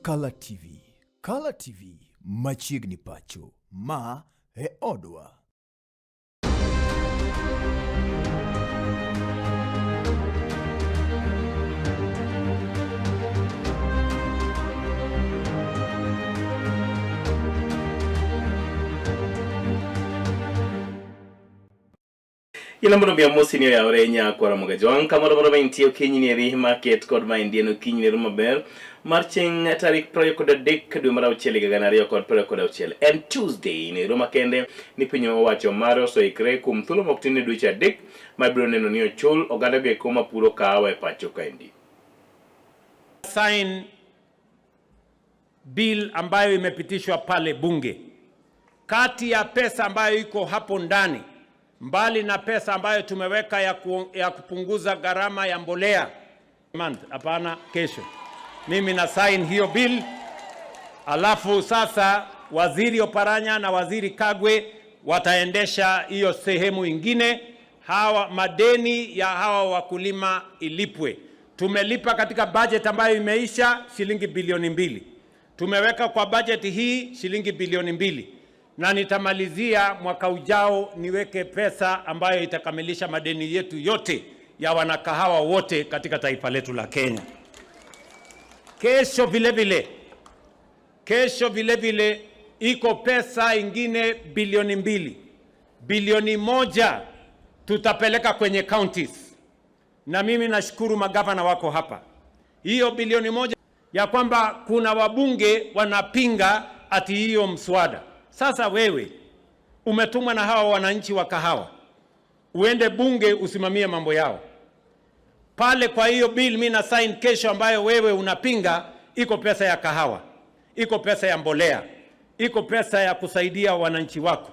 Kala TV. Kala TV machiegni pacho. Ma e odwa. Yala mondo mi amosi ni oyawre nyakwara Mogajwang' kamoro moro ma intie okinyi ni eri maket kod ma indie okinyi ni eri maber mar chieng' tarik 23 dwe mar auchiel higa 2026 en Tuesday ni ero makende ni piny owacho mare oseikre kuom thuolo mok tin ne dweche adek ma biro neno ni ochul oganda go eko mapuro kahawa e pacho kaendi. Sign bill ambayo imepitishwa pale bunge, kati ya pesa ambayo iko hapo ndani, mbali na pesa ambayo tumeweka ya kupunguza gharama ya mbolea month, hapana, kesho mimi na sign hiyo bill. Alafu sasa waziri Oparanya na waziri Kagwe wataendesha hiyo sehemu ingine. Hawa madeni ya hawa wakulima ilipwe. Tumelipa katika budget ambayo imeisha shilingi bilioni 2. Tumeweka kwa budget hii shilingi bilioni 2, na nitamalizia mwaka ujao niweke pesa ambayo itakamilisha madeni yetu yote ya wanakahawa wote katika taifa letu la Kenya. Kesho vile vile, kesho vile vile iko pesa ingine bilioni 2. Bilioni 1 tutapeleka kwenye counties, na mimi nashukuru magavana wako hapa. Hiyo bilioni 1 ya kwamba kuna wabunge wanapinga ati hiyo mswada. Sasa wewe umetumwa na hawa wananchi wa kahawa uende bunge usimamie mambo yao pale. Kwa hiyo bill mimi na sign kesho ambayo wewe unapinga, iko pesa ya kahawa, iko pesa ya mbolea, iko pesa ya kusaidia wananchi wako,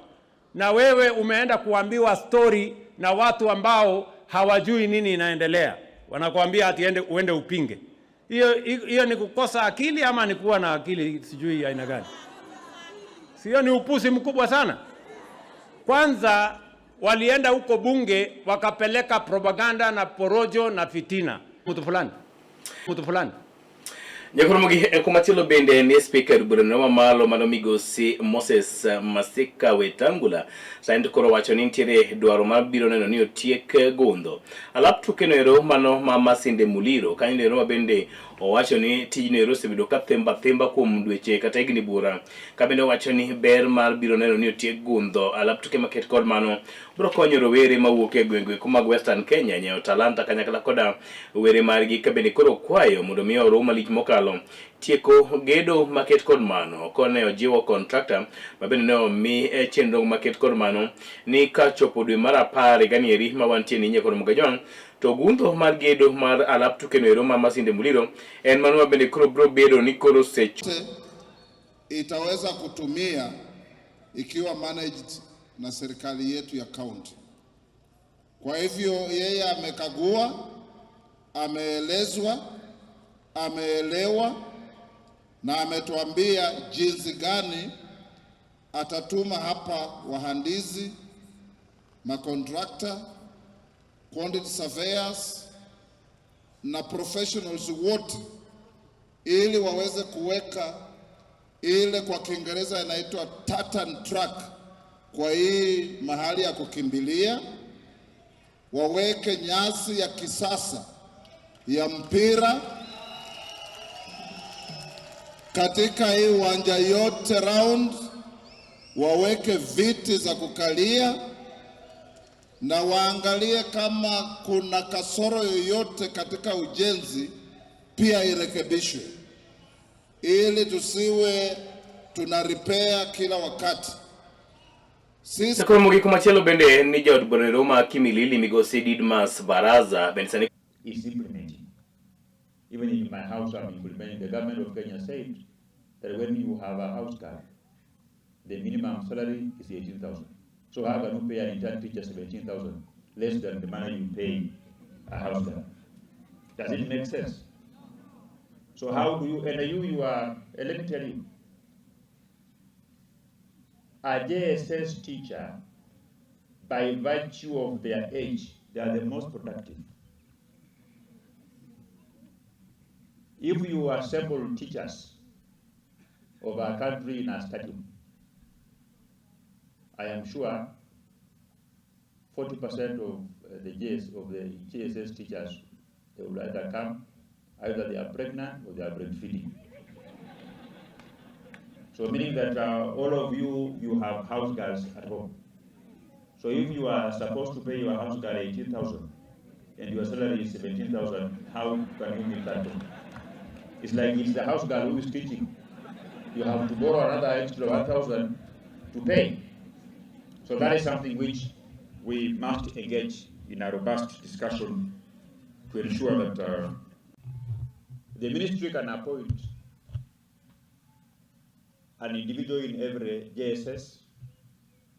na wewe umeenda kuambiwa story na watu ambao hawajui nini inaendelea, wanakuambia ati uende upinge. Hiyo ni kukosa akili ama ni kuwa na akili sijui aina gani? Sio, ni upuzi mkubwa sana. Kwanza walienda huko bunge wakapeleka propaganda na porojo na fitina. Mtu fulani. Mtu fulani. Nyakoromogi kumachielo bende ni speaker burano mamalo mano migosi Moses Masika Wetangula sani to koro wacho ni nitiere dwaro mar biro neno ni otiek gundho alap tuke noero mano ma Masinde Muliro kanyo noero ma bende owacho ni tijno ero osebedo ka themba themba kuom dweche kata higni buora ka bende owacho ni ber mar biro neno ni otiek gundho alap tuke maket kod mano biro konyo rowere mawuok e gwenge mag Western Kenya nyiewo talanta kanyakla koda were margi ka bende koro kwayo mondo mi oru malich mokalo tieko gedo maket kod mano kone ojiwo contractor ma bende ne omi chenro maket kod mano ni ka chopo dwe mar 10 higa ni eri ma wantie ni nyakoro Mugajwang' to gundho mar gedo mar alap tuke no ero ma Masinde Muliro en mano ma bende koro biro bedo ni koro sech itaweza kutumia ikiwa managed na serikali yetu ya county. Kwa hivyo yeye amekagua, ameelezwa, ameelewa na ametuambia jinsi gani atatuma hapa wahandisi, makontrakta, quantity surveyors na professionals wote ili waweze kuweka ile kwa Kiingereza inaitwa tartan track kwa hii mahali ya kukimbilia, waweke nyasi ya kisasa ya mpira katika hii uwanja yote round, waweke viti za kukalia na waangalie kama kuna kasoro yoyote katika ujenzi pia irekebishwe, ili tusiwe tuna repair kila wakati. Sisi Koro mogik kumachielo bende ni jaod bura ma Kimilili migosi Didmas Baraza bende sani is implementing. Even in my house, I'm implementing. The government of Kenya said that when you have a house card, the minimum salary is 18,000. So how can you pay an intern teacher 17,000 less than the money you pay a house guard? Does it make sense? So how do you, and you are, let me tell you, a JSS teacher, by virtue of their age, they are the most productive. If you assemble teachers of our country in a stadium, I am sure 40% of the JSS teachers, they will either come, either they are pregnant or they are breastfeeding. So meaning that all of you, you have house girls at home. So if you are supposed to pay your house girl 18,000 and your salary is 17,000, how can you meet that? It's like it's the house girl who is teaching. You have to borrow another extra 1,000 to pay. So that is something which we must engage in a robust discussion to ensure that the ministry can appoint an individual in every JSS.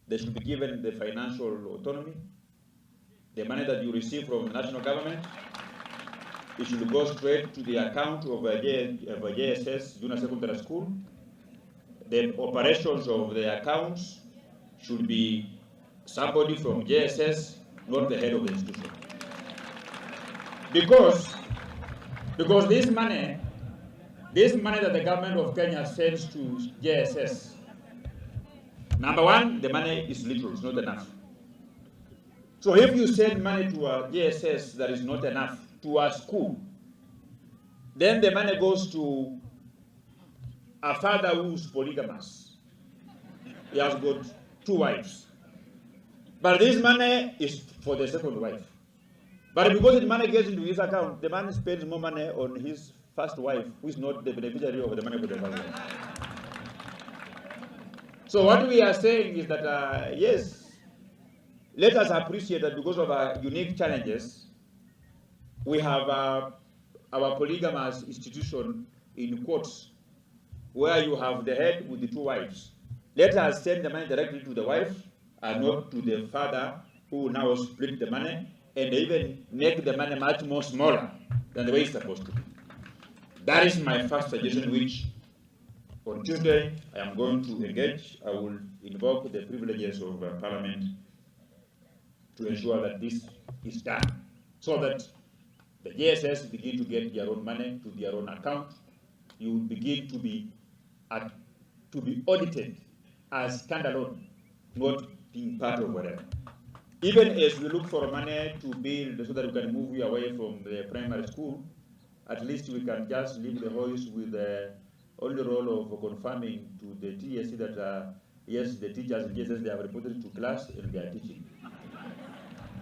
They should be given the financial autonomy. The money that you receive from the national government, it should go straight to the account of a JSS, junior secondary school. The operations of the accounts should be somebody from JSS, not the head of the institution. Because this money that the government of Kenya sends to JSS, number one, the money is little, it's not enough. So if you send money to a JSS that is not enough, to a school, then the money goes to a father who's polygamous. He has got 2 wives. But this money is for the second wife. But because the money gets into his account, the man spends more money on his first wife, who is not the beneficiary of the money for the first wife. So what we are saying is that, yes, let us appreciate that because of our unique challenges, we have our polygamous institution in quotes, where you have the head with the 2 wives. Let us send the money directly to the wife and not to the father, who now split the money and even make the money much more smaller than the way it's supposed to be. That is my first suggestion, which on Tuesday I am going to engage. I will invoke the privileges of Parliament to ensure that this is done, so that the JSS begin to get their own money to their own account. You begin to be audited as standalone, not being part of whatever. Even as we look for money to build so that we can move you away from the primary school, at least we can just leave the hoist with the only role of confirming to the TSC that, yes, the teachers in JSS, they have reported to class and they are teaching.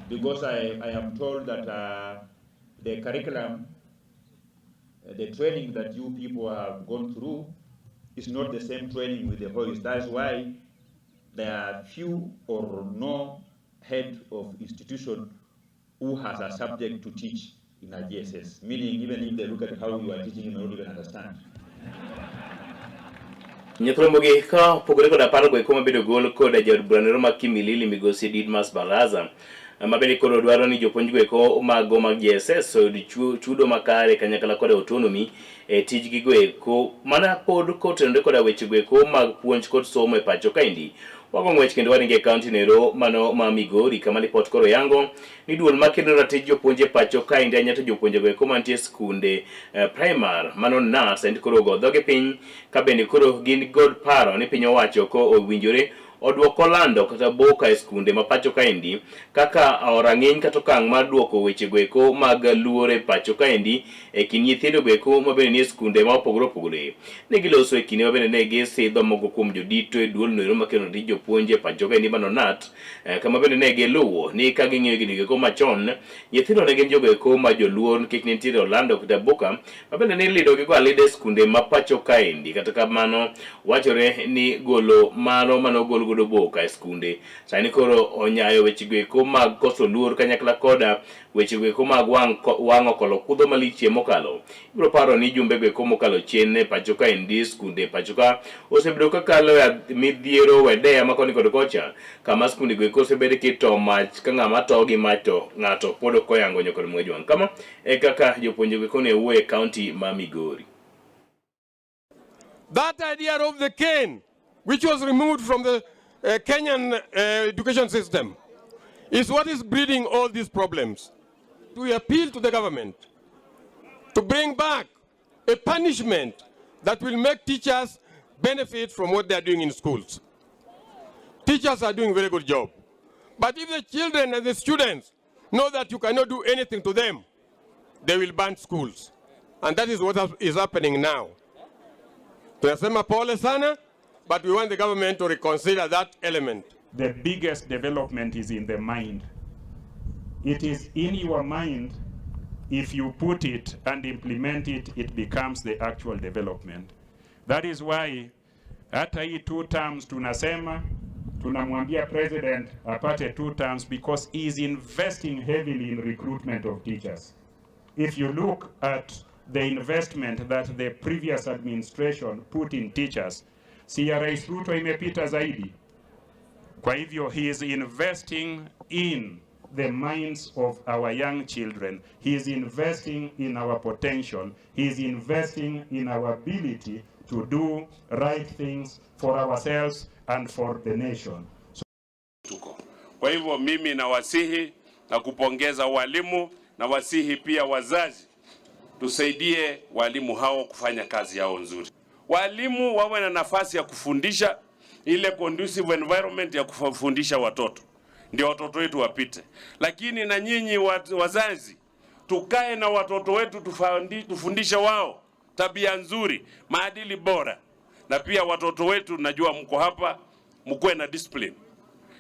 Because I am told that the curriculum, the training that you people have gone through is not the same training with the hoist. That's why there are few or no head of institution who has a subject to teach in a JSS, meaning even if they look at how you are teaching, you may not even understand. Nyithrombogi ka opogore koda paro go eko mabedo gol koda jaod burano ma Kimilili migosi Didmas Baraza mabende koro dwaro ni jopuonj go eko mago mag JSS oyud chudo makare kanyakla koda autonomy e tijgi go eko mana pod kotenore koda weche go eko mag puonj kod somo e pacho kaendi. Wago ng'wech kendo waringo e kaunti nero mano ma Migori kama lipot koro yango ni duol makedo ratich jopuonje pacho kaendi ahinya to jopuonje go eko mantie skunde primar mano NAS endi koro ogo dhoge piny ka bende koro gin god paro ni piny owacho ko owinjore oduoko lando kata boka e skunde ma pacho kaendi kaka rang'iny kata okang' mar duoko weche go eko mag luor e pacho kaendi e kind nyithindo go eko mabende nie skunde ma opogore opogore. Ne giloso e kinde mabende ne gisidho moko kuom jodito e duol noero makelo ni jopuonj e pacho kaendi mano NAT kama bende ne giluwo ni ka ging'iyo gini go eko machon nyithindo ne gin jogo eko ma joluor nikech ne nitiere olando kata boka mabende ne ilido gigo alida e skunde ma pacho kaendi. Kata kamano wachore ni golo mano manogol godo boka e skunde sani koro onyayo weche go eko mag koso luor kanyakla koda weche go eko mag wang'o kolo kudho malich mokalo. Ibiro paro ni jumbe go eko mokalo chien e pacho kaendi skunde pacho ka osebedo kakalo e midhiero wedeya ma koni kod kocha kama skunde go eko osebedo kito mach ka ng'ama to gi mach to ng'ato pod ok oyango nyaka mwejwang'. Kama e kaka jopuonje go eko ne wuoyo e kaunti ma Migori. That idea of the cane, which was removed from the Kenyan education system, is what is breeding all these problems. We appeal to the government to bring back a punishment that will make teachers benefit from what they are doing in schools. Teachers are doing a very good job. But if the children and the students know that you cannot do anything to them, they will ban schools. And that is what is happening now. Tunasema pole sana, but we want the government to reconsider that element. The biggest development is in the mind. It is in your mind. If you put it and implement it, it becomes the actual development. That is why hata hii two terms tunasema, tunamwambia president apate two terms because he is investing heavily in recruitment of teachers. If you look at the investment that the previous administration put in teachers, si ya Rais Ruto imepita zaidi. Kwa hivyo he is investing in the minds of our young children. He is investing in our potential. He is investing in our ability to do right things for ourselves and for the nation. Tuko. Kwa hivyo mimi nawasihi na kupongeza walimu na wasihi pia wazazi, tusaidie walimu hao kufanya kazi yao nzuri. Walimu wawe na nafasi ya kufundisha, ile conducive environment ya kufundisha watoto, ndio watoto wetu wapite. Lakini na nyinyi wazazi, tukae na watoto wetu tufundishe wao tabia nzuri, maadili bora, na pia watoto wetu, najua mko hapa, mkuwe na discipline.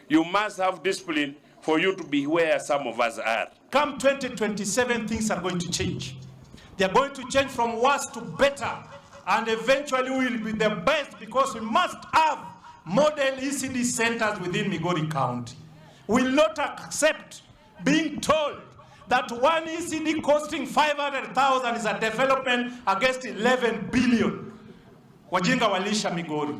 You must have discipline for you to be where some of us are. Come 2027, things are going to change. They are going to change from worse to better. And eventually we will be the best because we must have model ECD centers within Migori County. We will not accept being told that one ECD costing 500,000 is a development against 11 billion. Wajinga walisha Migori.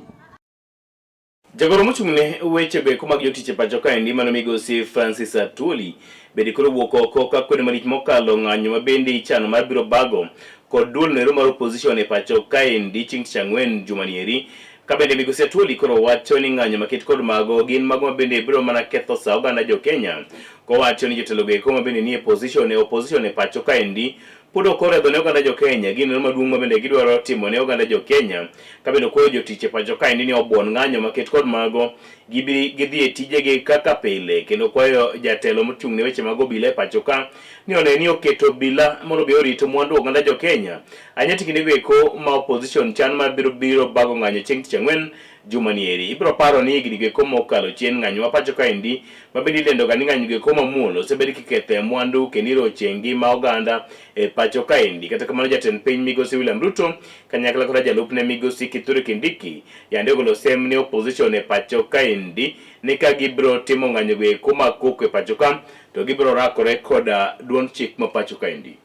Jagoro mochung'ne weche go eko mag jotich e pacho kaendi mano migosi Francis Atwoli bende koro wuok oko ka kwedo malich mokalo ng'anyo ma bende ichano mar biro bago kod duol noero mar opposition e pacho kaendi chieng' tich ang'wen jumani eri ka bende migosi Atwoli koro wacho ni ng'anyo maket kod mago gin mago ma bende biro mana ketho sa oganda jo Kenya kowacho ni jotelo go eko ma bende nie position e opposition e pacho kaendi pod ok oredho ne oganda jo Kenya gino maduong' ma bende gidwaro timo ne oganda jo Kenya ka bende okwayo jotich e pacho kaendi ni obuon ng'anyo maket kod mago gibi gidhi e tijegi kaka pile kendo kwayo jatelo mochung' ne weche mag obila e pacho ka ni one ni oketo obila mondo obi orit mwandu oganda jo Kenya ahinya to kinde go eko ma opposition chan mar biro bago ng'anyo chieng' tich ang'wen juma ni eri ibiro paro ni higni go eko mokalo chien ng'anyo ma pacho kaendi ma bende ilendo ga ni ng'anyo go eko mamuol osebed kikethe mwandu kendo iroche ngima oganda e pacho kaendi kata kamano jatend piny migosi William Ruto kanyakla kod jalupne migosi Kithure Kindiki yande ogolo sem ne opposition e pacho kaendi ni ka gibiro timo ng'anyo go eko mag koko e pacho ka to gibiro rakore koda duond chik ma pacho kaendi.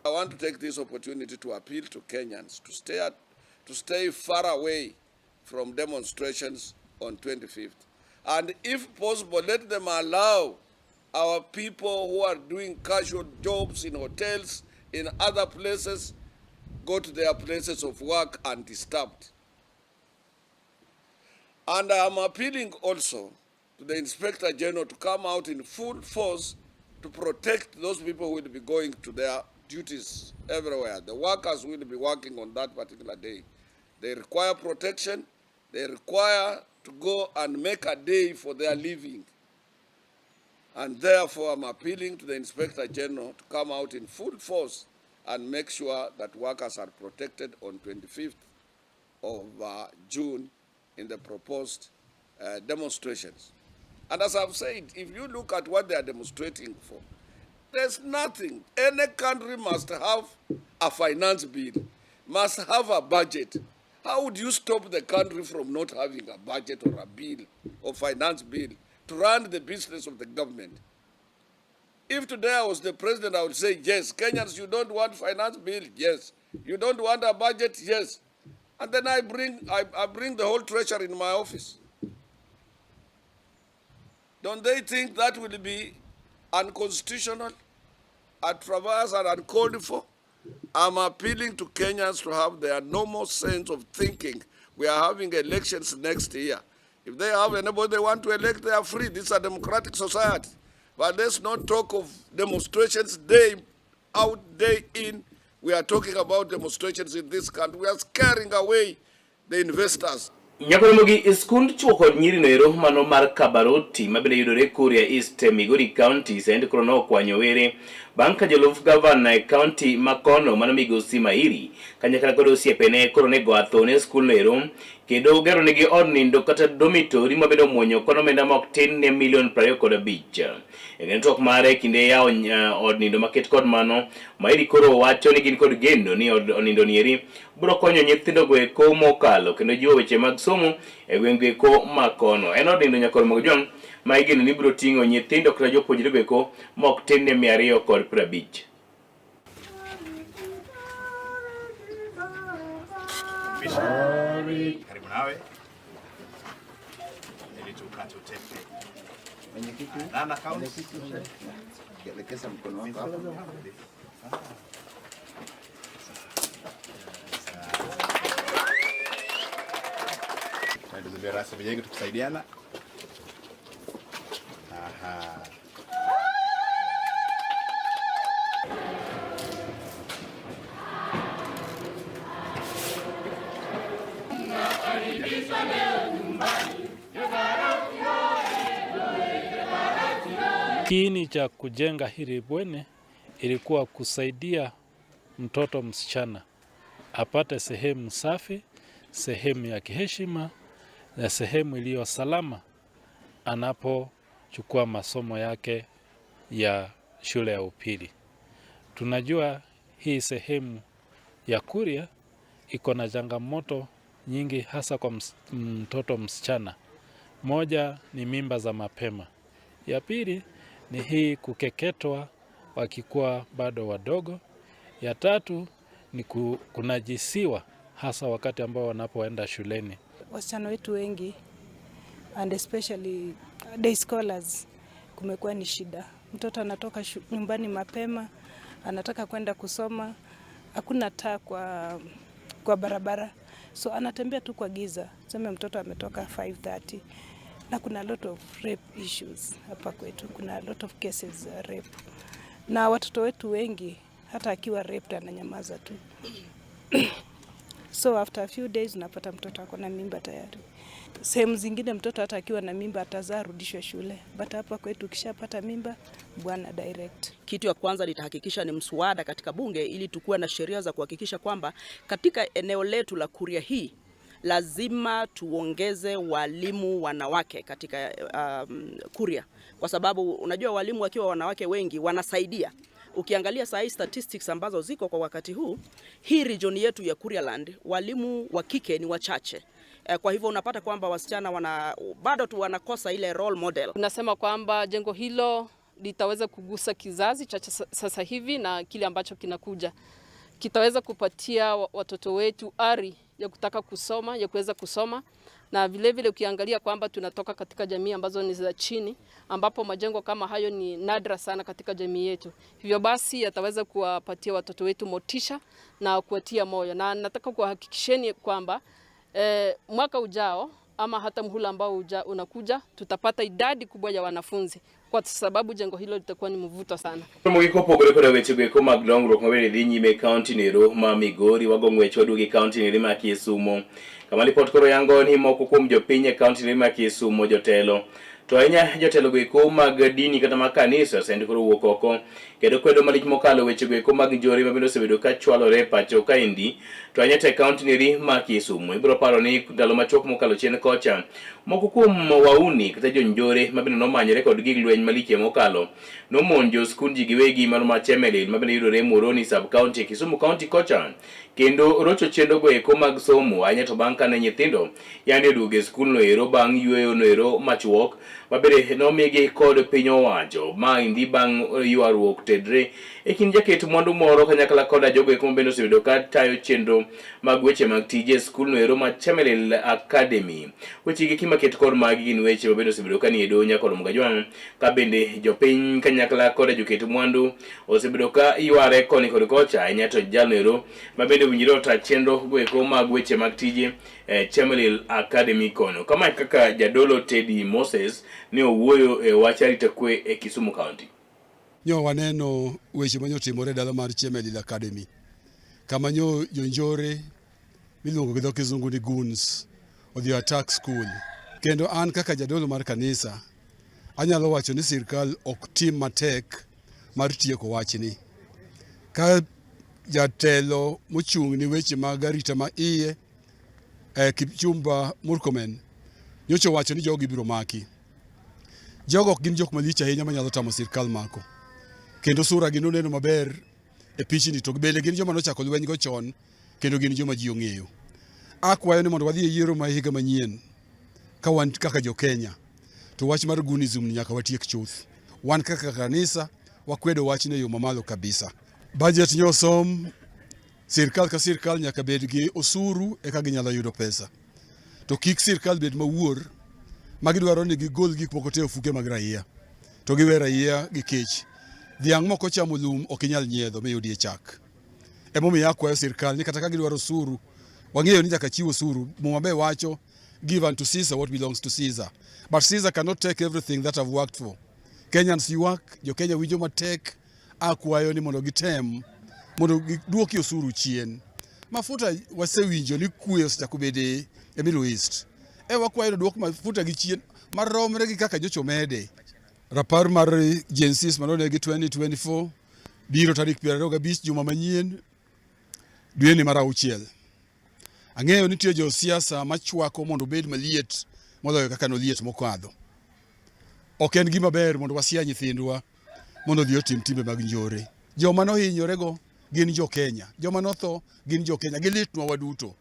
I want to take this opportunity to appeal to Kenyans to stay far away from demonstrations on 25th. And if possible, let them allow our people who are doing casual jobs in hotels, in other places, go to their places of work undisturbed. And I am appealing also to the Inspector General to come out in full force to protect those people who will be going to their duties everywhere. The workers will be working on that particular day. They require protection. They require to go and make a day for their living. And therefore, I'm appealing to the Inspector General to come out in full force and make sure that workers are protected on 25th of June in the proposed demonstrations. And as I've said, if you look at what they are demonstrating for, there's nothing. Any country must have a finance bill, must have a budget. How would you stop the country from not having a budget or a bill or finance bill to run the business of the government? If today I was the president, I would say, yes, Kenyans, you don't want finance bill? Yes. You don't want a budget? Yes. And then I bring the whole treasury in my office. Don't they think that will be unconstitutional, a traverse and uncalled for? I'm appealing to Kenyans to have their normal sense of thinking. We are having elections next year. If they have anybody they want to elect, they are free. This is a democratic society. But let's not talk of demonstrations day out, day in, We are talking about demonstrations in this country. We are scaring away the investors. Nyakoromogi e skund chwo kod nyiri noero mano mar Kabaroti mabende yudore Kuria East Migori County send koro nokwanyo were bang' ka jolup gavana e county ma kono mano migosi Mairi kanyakla kod osiepene koro ne go athone e skul noero kendo gero negi od nindo kata dormitory mabende omuonyo kod omenda ma ok tin ne milion 25. E twak mare kinde yawo od nindo maket kod mano, Mairi koro wacho ni gin kod geno ni od nindo nieri biro konyo nyithindo go eko mokalo kendo jiwo weche mag somo e gwenge eko ma kono. En od nindo nyakor mag jwang' ma igeno ni biro ting'o nyithindo kata jopuonjre go eko ma ok tin ne 250. Karibu nawe ili tukate utepe. Nana County. Elekeza mkono wako hapo. Tuendelee rasmi jengo tukisaidiana. Aha. Kiini cha kujenga hili bweni ilikuwa kusaidia mtoto msichana apate sehemu safi, sehemu ya kiheshima na sehemu iliyo salama anapochukua masomo yake ya shule ya upili. Tunajua hii sehemu ya Kuria iko na changamoto nyingi hasa kwa mtoto msichana. Moja ni mimba za mapema. Ya pili ni hii kukeketwa wakikuwa bado wadogo. Ya tatu ni kunajisiwa hasa wakati ambao wanapoenda shuleni. Wasichana wetu wengi and especially day scholars kumekuwa ni shida. Mtoto anatoka nyumbani mapema, anataka kwenda kusoma, hakuna taa kwa barabara, so anatembea tu kwa giza. Tuseme mtoto ametoka 5:30 na kuna a lot of rape issues hapa kwetu, kuna a lot of cases za rape, na watoto wetu wengi hata akiwa raped ananyamaza tu so after a few days unapata mtoto ako na mimba tayari. Sehemu zingine mtoto hata akiwa na mimba atazaa arudishwe shule, but hapa kwetu ukishapata mimba bwana direct. Kitu ya kwanza nitahakikisha ni mswada katika bunge ili tukuwe na sheria za kuhakikisha kwamba katika eneo letu la Kuria hii lazima tuongeze walimu wanawake katika Kuria, kwa sababu unajua walimu wakiwa wanawake wengi wanasaidia. Ukiangalia saa hii statistics ambazo ziko kwa wakati huu, hii region yetu ya Kurialand walimu wa kike ni wachache. Kwa hivyo unapata kwamba wasichana bado tu wanakosa ile role model. Tunasema kwamba jengo hilo litaweza kugusa kizazi cha sasa hivi na kile ambacho kinakuja. Kitaweza kupatia watoto wetu ari ya kutaka kusoma, ya kuweza kusoma. Na vile vile ukiangalia kwamba tunatoka katika jamii ambazo ni za chini, ambapo majengo kama hayo ni nadra sana katika jamii yetu. Hivyo basi yataweza kuwapatia watoto wetu motisha na kuwatia moyo. Na nataka kuwahakikisheni kwamba mwaka ujao ama hata muhula ambao unakuja tutapata idadi kubwa ya wanafunzi kwa sababu jengo hilo litakuwa ni mvuto sana. Mogik opogore koda weche goeko mag dongruok mabende dhi nyime e kaunti nero ma Migori wago ng'wech waduogo e kaunti nero ma Kisumu. Kama lipot koro yango ni moko kuom jopiny e kaunti nero ma Kisumu jotelo to ahinya jotelo goeko mag dini kata mag kanisa send koro wuok oko kendo kwedo malich mokalo weche goeko mag njore mabende osebedo ka chwalore e pacho kaendi to ahinya to e kaunti neri ma Kisumu. Ibiro paro ni ndalo machuok mokalo chien kocha moko kuom wauni kata jonjore mabende nomanyore kod gig lweny malich mokalo nomonjo skund ji giwegi mano ma Chemelil mabende yudore Muhoroni sub county Kisumu county kocha kendo rocho chenro goeko mag somo ahinya to bang' kane nyithindo yani oduogo e skul noero bang' yueyo noero machuok mabende nomigi kod piny owacho. Maendi bang' ywaruok tedre e kind jaket mwandu moro kanyakla koda jogo eko mabende osebedo ka tayo chenro mag weche mag tije e skul noero ma Chemelil Academy. Weche gi maket kod magi gin weche mabende osebedo ka nie doho nyaka Mgajwang' ka bende jopiny kanyakla koda joket mwandu osebedo ka yware koni kod kocha ahinya to jalno ero mabende owinjore ota chenro goeko mag weche mag tije e Chemelil Academy kono. Kama kaka jadolo Teddy Moses ne owuoyo e wach arita kwe e Kisumu County. Nyo waneno weche manyotimore e dala mar Chemelil Academy. kama nyo jonjore miluongo gi dho kizungu ni goons odhi attack school. Kendo an kaka jadolo mar kanisa anyalo wacho ni sirkal ok tim matek mar tieko wachni. Ka jatelo mochung' ni weche mag arita ma iye Kipchumba Murkomen nyocha owacho ni jogi ibiro maki. Jogo ok gin jok malich ahinya manyalo tamo sirkal mako. Kendo sura gi noneno maber e pichni to bende gin joma nochako lweny go chon kendo gin joma ji ong'eyo. Akwayo ni mondo wadhi e yiero ma higa manyien ka wan kaka jo Kenya to wach mar gunism ni nyaka watiek chuth. Wan kaka kanisa wakwedo wachno e yo mamalo kabisa. Budget nyosom Sirkal ka sirkal nyaka bed gi osuru eka ginyalo yudo pesa. To kik sirkal bed mawuor ma gidwaro ni gigol gik moko te e ofuke mag raia to giwe raia gi kech. Dhiang' mok ochamo lum ok inyal nyiedho miyudie chak. Emomiyo akwayo sirkal ni kata ka gidwaro osuru, wang'eyo ni nyaka chiw osuru. Muma be wacho give unto Caesar what belongs to Caesar. But Caesar cannot take everything that I've worked for. Kenyans ywak, jo Kenya winjo matek akwayo ni mondo gitem mondo giduoki osuru chien. Mafuta wasewinjo ni kwe osechako bede e Middle East. E wakwayo ni duok mafuta gi chien maromre gi kaka nyocha omede. Rapar mar Gen Zs manonegi 2024 biro tarik 25 juma manyien dweni mar auchiel. Ang'eyo nitie josiasa machwako mondo obed maliet moloyo kaka noliet mokadho. Ok en gima ber mondo wasia nyithindwa mondo odhi otim timbe mag njore. Joma nohinyorego gin jo Kenya, joma notho gin jo Kenya, gilitnwa waduto.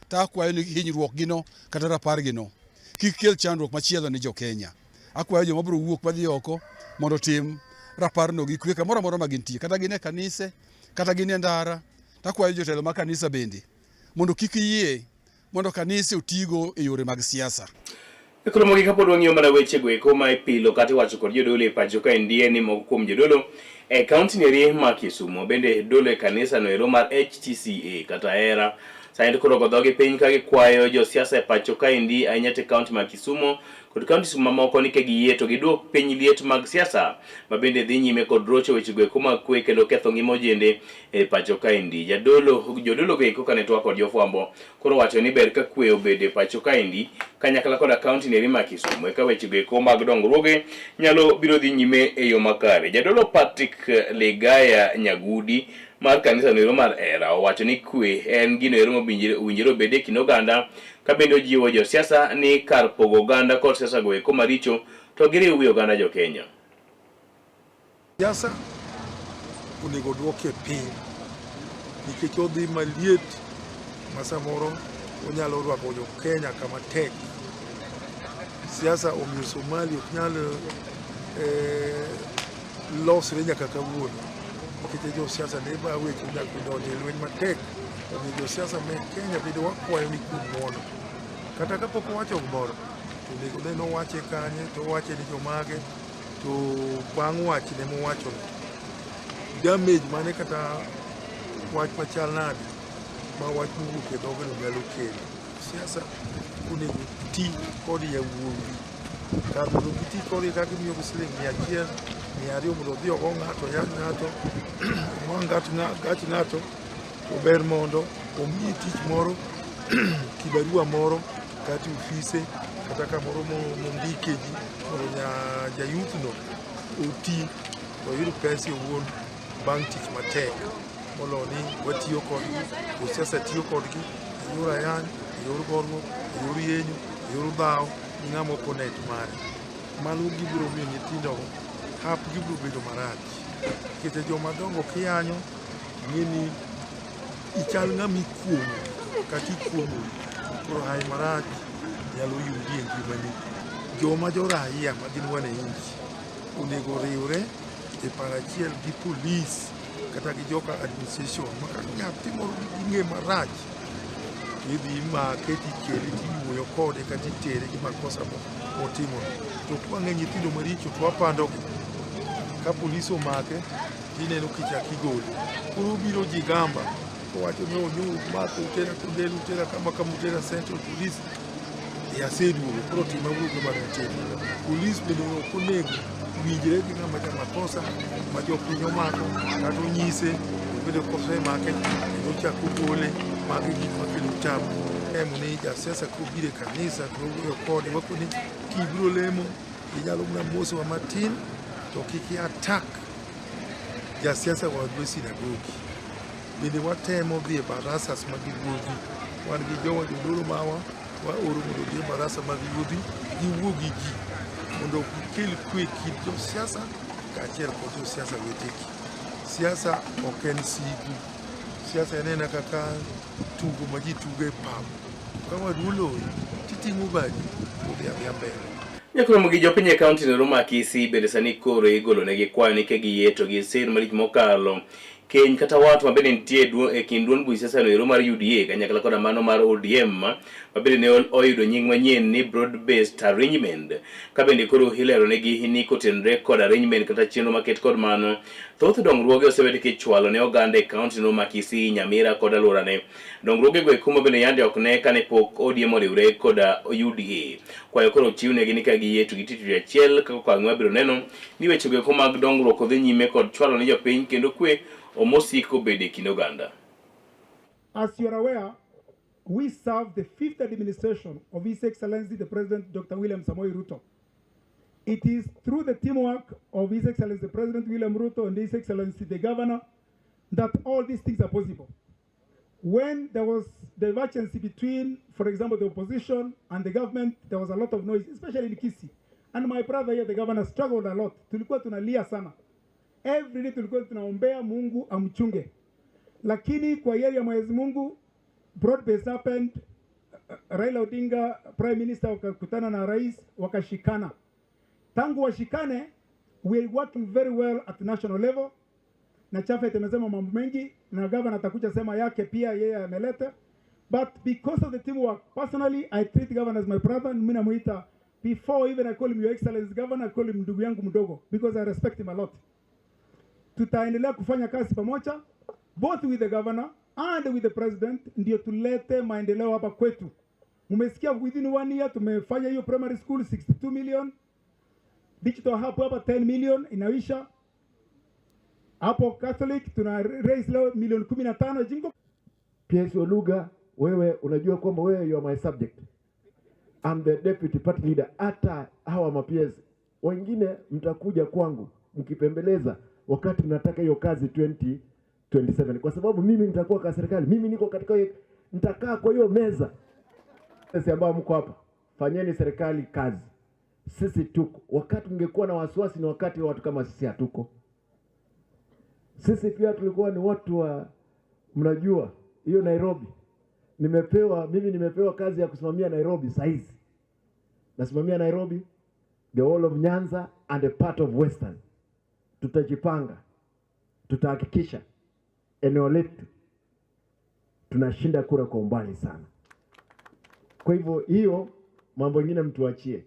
To akwayo ni hinyruok gino kata rapar gino kik kel chandruok machielo ni jo Kenya. Akwayo joma biro wuok madhi oko mondo otim raparno gi kwe kamoro amora ma gintie, kata gin e kanise, kata gin e ndara. To akwayo jotelo mag kanisa bende mondo kik yie mondo kanise otigo e yore mag siasa. Koro mogik kapod wang'iyo mana wechego eko ma ipilo kata iwacho kod jodolo e pacho kaendi en ni moko kuom jodolo e kaunti neri ma Kisumo bende dolo e kanisa no ero mar HTCA kata Hera sani to koro ogo dhogi piny ka gikwayo josiasa e pacho kaendi ahinya to e kaunti ma Kisumo kod kaunti mamoko ni ka giyie to giduok piny liet mag siasa ma bende dhi nyime kod rocho wechego eko mag kwe kendo ketho ngima ojende e pacho kaendi. Jadolo jodolo go eko kane twak kod jofwambo koro wacho ni ber ka kwe obedo e pacho kaendi kanyakla koda kaunti neri ma Kisumu eka wechego eko mag dongruoge nyalo biro dhi nyime e yo makare. Jadolo Patrick Ligaya Nyagudi mar kanisa noero mar Era owacho ni kwe en gino ero mowinjore obed e kind oganda ka bende ojiwo josiasa ni kar pogo oganda kod siasa go eko maricho to giriw wi oganda jo Kenya. Siasa onego oduoke piny nikech odhi maliet ma samoro onyalo rwako jo Kenya kama tek. Siasa omiyo Somali ok nyal losre nyaka kawuono nikech josiasa ne ba weche nyaka donjo e lweny matek. Omiyo josiasa me Kenya bende wakwayo ni kuom ng'uono. Kata kapok owacho gimoro to onego ne nowache kanye to owache ni jomage to bang' wachne mowachono damage mane kata wach machal nade ma wach mowuok e dhogno nyalo kelo. Siasa onego ti kod yawuowi kar mondo giti kodgi ka gimiyogi siling 100, 200 mondo odhi ogo ng'ato oyany ng'ato owang' gach ng'ato to ber mondo omiye tich moro kibarua moro kata e ofise kata kamoro mondike ji mondo jayuthno oti to oyud pesa owuon bang' tich matek moloyo ni watiyo kodgi, josiasa tiyo kodgi e yor ayany, e yor goruok, e yor yenyo, e yor dhawo gi ng'ama opponent mare. Mano gibiro miyo nyithindo hapgi biro bedo marach nikech joma dongo kiyanyo ing'e ni ichal ng'ama ikuong'o kata ikuong'ori koro hawi marach nyalo yudi e ngimani. Joma jo raia ma gin wananchi onego oriwre e paro achiel gi polis kata gi joka administration ma ka nyathi moro ging'e marach to idhi imake tikele tiwuoyo kode kata itere gi makosa motimono. To kwang'e nyithindo maricho to wapandogi. Ka polis omake tineno kichak igole. Koro obiro jigamba owacho ni onyo mako utera Kondele, utera kama kama, utera Central Police. E aseduogo koro tima uru gima nutimo. Polis bende ok onego winjre gi ng'ama jamakosa ma jopiny omako kata onyise Bende kosemake kendo ochak ogole, magi gik makelo tabu. Temo ni jasiasa kobiro e kanisa to wawuoyo kode wakone kibiro lemo inyalo mana mosowa matin to kik i attack jasiasa wadwa e sinagogi. Bende watemo dhi e barasas mag ruodhi. Wan gi jowa jodolo mawa waoro mondo odhi e barasa mag ruodhi giwuo gi ji mondo gikel kwe e kind josiasa kaachiel kod josiasa wetegi. Siasa ok en sigu. Siasa en aena kaka tugo ma ji tugo e pap. Ka wadu oloyi, titing'o badi udhi adhiya mbele. Nyakromo gi jopiny e kaunti no ma Kisii bende sani koro igolo negi kwayo ni ka giyie to gisir malich mokalo keny kata wat ma bende nitie e kind duond buch siasa no ero mar UDA kanyakla koda mano mar ODM ma bende ne oyudo nying manyien ni broad based arrangement ka bende koro ilero negi ni kotenore kod arrangement kata chenro maket kod mano thoth dongruoge osebed kichwalo ne oganda e kaunti no ma Kisii, Nyamira kod alworane. Dongruogego eko ma bende yande ok ne kane pok ODM oriwre koda UDA. Kwayo koro ochiwnegi ni ka giyie to giti tich achiel kaka okang' mabiro neno ni wechego eko mag dongruok odhi nyime kod chwalo ne jopiny kendo kwe omosik obed e kind oganda. As you are aware, we serve the fifth administration of His Excellency the President Dr. William Samoei Ruto. It is through the teamwork of His Excellency the President William Ruto and His Excellency the Governor that all these things are possible. When there was divergence between, for example, the opposition and the government, there was a lot of noise, especially in Kisii. And my brother here, the governor, struggled a lot. Tulikuwa tunalia sana. Every day tulikuwa tunaombea Mungu amchunge. Lakini kwa hiari ya Mwenyezi Mungu, broad base happened. Raila Odinga, Prime Minister, wakakutana na rais, wakashikana. Tangu washikane, we are working very well at national level. Na Chafet amesema mambo mengi na governor atakuja sema yake pia, yeye ameleta. But because of the teamwork, personally I treat governor as my brother. Mimi namuita before even I call him your excellency governor, I call him ndugu yangu mdogo because I respect him a lot. Tutaendelea kufanya kazi pamoja both with the governor and with the president, ndio tulete maendeleo hapa kwetu. Umesikia within one year tumefanya hiyo primary school 62 million, digital hub hapa 10 million inaisha hapo Catholic tuna raise leo milioni 15 jingo. PS Oluga, wewe unajua kwamba wewe you are my subject. I'm the deputy party leader. Hata hawa ma PS wengine mtakuja kwangu mkipembeleza wakati mnataka hiyo kazi 2027, kwa sababu mimi nitakuwa kwa serikali, mimi niko katika hiyo, nitakaa kwa hiyo meza. Sisi ambao mko hapa, fanyeni serikali kazi. Sisi tuko. Wakati mngekuwa na wasiwasi ni wakati watu kama sisi hatuko. Sisi pia tulikuwa ni watu wa, mnajua hiyo Nairobi. Mimi nimepewa kazi ya kusimamia Nairobi saizi. Nasimamia Nairobi, the whole of Nyanza and a part of Western. Tutajipanga. Tutahakikisha eneo letu tunashinda kura kwa umbali sana. Kwa hivyo hiyo mambo mengine mtuachie.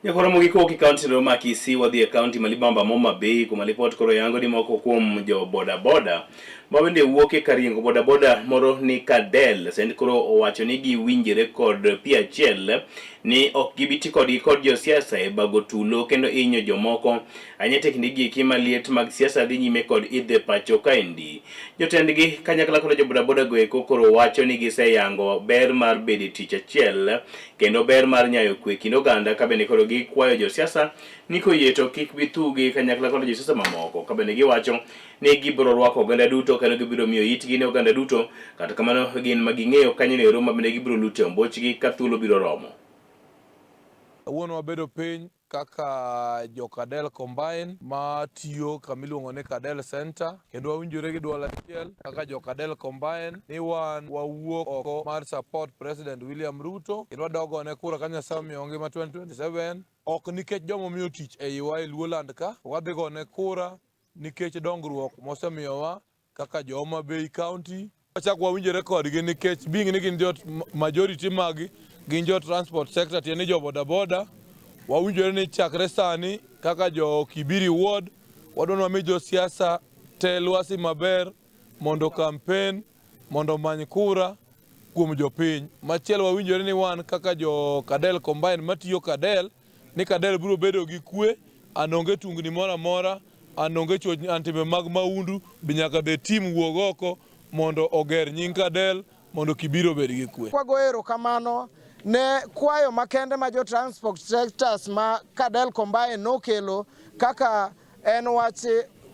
Nyakoro mogik kowuok e kaunti no ma Kisii wadhi e kaunti ma Libamba Homa Bay kuma lipot koro yango ni moko kuom jo bodaboda ma bende wuok e kar riembo bodaboda moro ni Kadel send koro owacho ni giwinjore kod pi achiel ni ok gibi ti kodgi kod josiasa e bago tulo kendo hinyo jomoko ahinya e kinde gi eki ma liet mag siasa dhi nyime kod idho e pacho kaendi. Jotendgi kanyakla kod jo bodaboda go eko koro wacho ni giseyango ber mar bedo e tich achiel kendo ber mar nyayo kwe kind oganda ka bende koro gikwayo josiasa ni koyie to kik bithugi kanyakla kod josiasa mamoko ka bende giwacho ni gibiro rwako oganda duto kendo gibiro miyo itgi ne oganda duto kata kamano gin ma ging'eyo kanyo ero ma bende gibiro lute ombochgi ka thuolo biro romo. Kawuono wabedo piny kaka jo Kadel Combine ma tiyo kama iluongo ni Kadel Center kendo wawinjore gi duol achiel kaka jo Kadel Combine ni wan wawuok oko mar support President William Ruto kendo wadogone kura ka Nyasaye omiyo ngima 2027 ok nikech joma omiyo tich e iwa e Luoland ka wadhi gone kura nikech dongruok mosemiyowa kaka jo Homa Bay County. Wachak wawinjore kodgi nikech being ni gin jo majority magi gin jo transport sector tiende ni jo bodaboda. Wawinjore ni chakre sani kaka jo Kibiri Ward wadwa ni wami josiasa te lwasi maber mondo campaign mondo omany kura kuom jopiny. Machielo wawinjore ni wan kaka jo Kadel Combine matiyo Kadel ni Kadel biro bedo gi kwe and onge tungni moro amora An onge chuoch an timbe mag maundu be nyaka be tim wuog oko mondo oger nying Kadel mondo Kibiro obed gi kwe. Kwago erokamano ne kwayo makende ma jo transport sectors ma Kadel Combine nokelo kaka en wach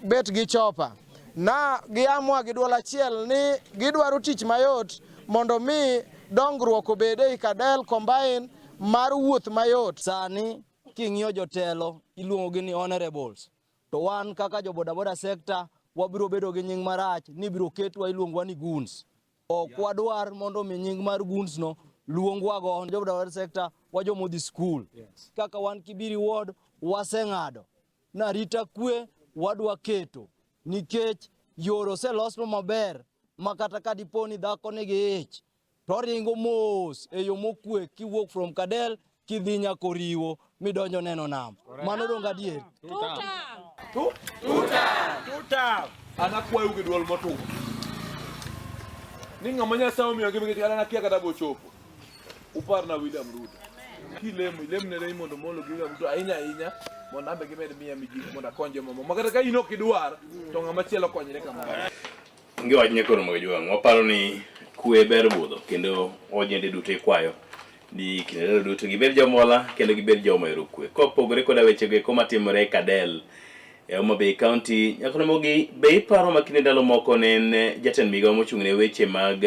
bet gi chopa na giamua gi duol achiel ni gidwaro tich mayot mondo mi dongruok obed ei Kadel Combine mar wuoth mayot. Sani king'iyo jotelo iluongogi ni honorables to wan kaka jo bodaboda sector wabiro bedo gi nying marach ni ibiro ketwa iluongwa ni goons. Ok wadwar mondo mi nying mar goons no luongwago. Jo bodaboda sector wajomodhi school. Kaka wan Kibiri ward waseng'ado na arita kwe wadwa keto nikech yore oselosnwa maber ma kata ka dipo ni dhako nigi ich to oringo mos e yo mokwe kiwuok from Kadel kidhi nyaka Oriwo midonjo neno nam. Mano donge adier? An akwayou gi dwol motur ni ng'ama Nyasaye omiyo ngima nikech an akia kata bochopo. Uparna William Ruto. Kilemo, ilemne ni mondo molo gi William Ruto ahinya ahinya mondo ambe gimed miya mijiko mondo akony jomamoko. Ma kata ka in ok idwar to ng'ama chielo konyre kamano. Onge wach nyakoro mag jwang'. Waparo ni kwe ber budho kendo ojende duto ikwayo ni kinde duto gibed jomola kendo gibed joma ohero kwe. Kopogore koda wechego eko matimore e Kadel e Homa Bay County, Nyakoromogi be iparo ma kinde ndalo moko ne en jatend migawo mochung' ne weche mag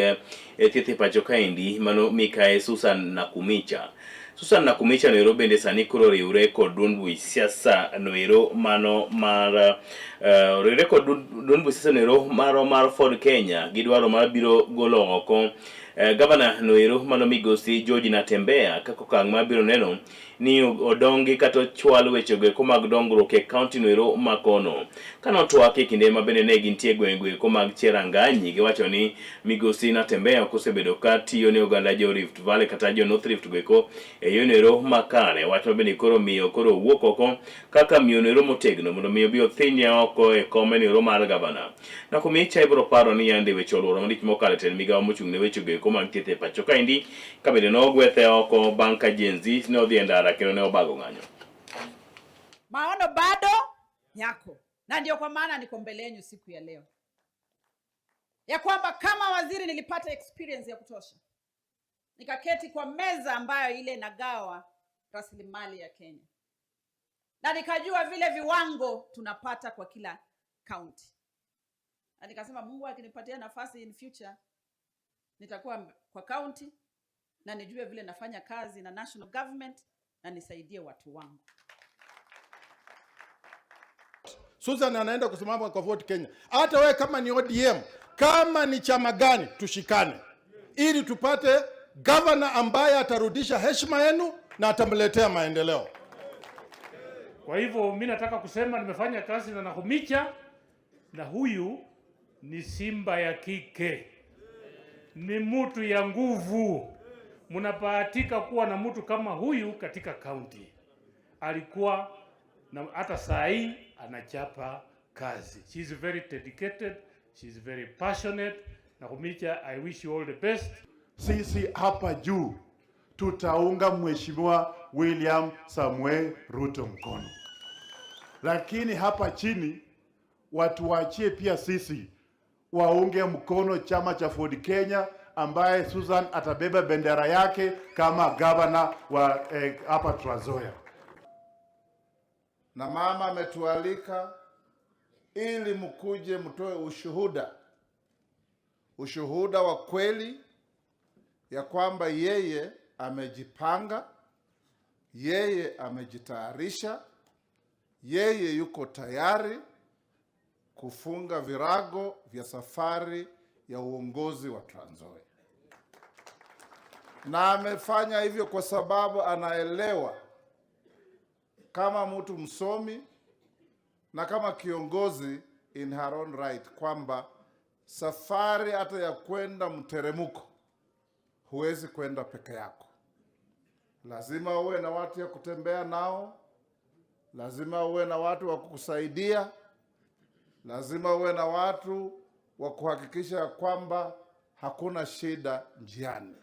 thieth e pacho kaendi mano mikae Susan Nakumicha. Susan Nakumicha noero bende sani koro oriwre kod duond buch siasa noero mano mar oriwre kod duond buch siasa noero maro mar Ford Kenya gi dwaro mar biro golo oko gavana noero mano migosi George Natembeya kaka okang' mar biro neno ni odongi kata ochwal wechego eko mag dongruok e kaunti noero ma kono. Kane otwak e kinde ma bende ne gintie e gwengego eko mag Cheranganyi, giwacho ni migosi Natembeya ok osebedo ka tiyo ne oganda jo Rift Valley kata jo North Rift goeko e yono ero makare. Wach ma bende koro miyo koro owuok oko kaka miyo noero motegno mondo mi obi othinye oko e kome noero mar gavana. Nakumicha ibiro paro ni yande weche oluoro malich mokalo e tend migawo mochung' ne weche goeko mag thieth e pacho kaendi ka bende nogwethe oko bang' ka Gen Z ne odhi e ndara kendo ne obago ng'anyo. Maono bado yako, na ndio kwa maana niko mbele yenu siku ya leo, ya kwamba kama waziri nilipata experience ya kutosha, nikaketi kwa meza ambayo ile nagawa rasilimali ya Kenya, na nikajua vile viwango tunapata kwa kila county, na nikasema Mungu akinipatia nafasi in future nitakuwa kwa county na nijue vile nafanya kazi na national government na nisaidie watu wangu. Susan anaenda kusimama kwa Ford Kenya. Hata wewe kama ni ODM, kama ni chama gani, tushikane ili tupate governor ambaye atarudisha heshima yenu na atamletea maendeleo. Kwa hivyo mimi nataka kusema nimefanya kazi na Nakhumicha, na huyu ni simba ya kike, ni mtu ya nguvu. Mnabahatika kuwa na mtu kama huyu katika kaunti. Alikuwa na hata saa hii anachapa kazi. She is very dedicated, she is very passionate. Nakhumicha, I wish you all the best. Sisi hapa juu tutaunga Mheshimiwa William Samuel Ruto mkono, lakini hapa chini watu waachie pia sisi waunge mkono chama cha Ford Kenya ambaye Susan atabeba bendera yake kama gavana wa hapa Trans Nzoia. Na mama ametualika ili mkuje mtoe ushuhuda, ushuhuda wa kweli ya kwamba yeye amejipanga, yeye amejitayarisha, yeye yuko tayari kufunga virago vya safari ya uongozi wa Trans Nzoia. Na amefanya hivyo kwa sababu anaelewa kama mtu msomi na kama kiongozi in her own right kwamba safari hata ya kwenda mteremko huwezi kwenda peke yako. Lazima uwe na watu ya kutembea nao, lazima uwe na watu wa kukusaidia, lazima uwe na watu wa kuhakikisha kwamba hakuna shida njiani.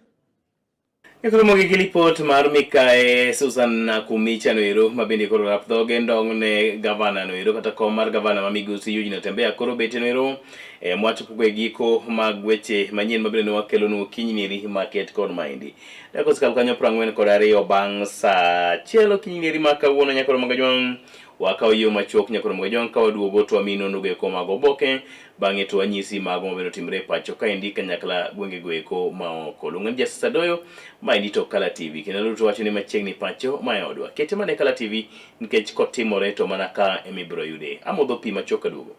Ekoro mogik lipot mar mikae Susan Nakumicha noero ma bende koro rap dhoge ndong' ne gavana noero kata kom mar gavana ma migosi Eugene Natembeya koro bete noero e mwachopo e giko mag weche manyien mabende ne wakelonu okinyi nieri maket kod maendi. Dakika osekalo kanyo 42 bang' saa achiel okinyi nieri ma kawuono nyakoro magajwang' wakawo yo machuok nyakoro magajwang' ka waduogo to wamiyi nonro eko mag oboke bang'e to wanyisi mago mabende otimre e pacho kaendi kanyakla gwengego eko maoko. Luonga ni Justice Adoyo, maendi to Kala TV kendo duto wacho ni machiegni pacho ma e odwa. Kete mana e Kala TV nikech kotimore to mana ka ema ibiro yude. Amodho pi machuok kaduogo.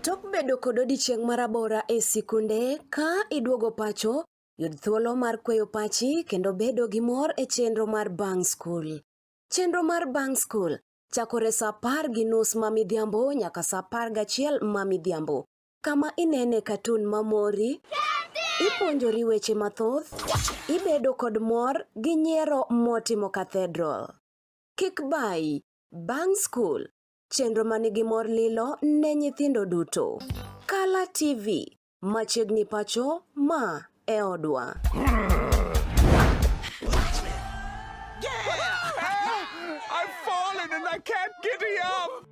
Tok bedo kod odiechieng' marabora e sikunde, ka iduogo pacho, yud thuolo mar kweyo pachi kendo bedo gi mor e chenro mar bang' skul. Chenro mar bang' skul chakore sa 10:30 ma midhiambo nyaka sa 11 ma midhiambo, kama inene katun mamori, ipuonjori weche mathoth, ibedo kod mor gi nyiero motimo cathedral. Kik bayi, bang' skul, chenro manigi mor lilo ne nyithindo duto. Kala TV, machiegni pacho, ma e odwa. I've fallen and I can't get up.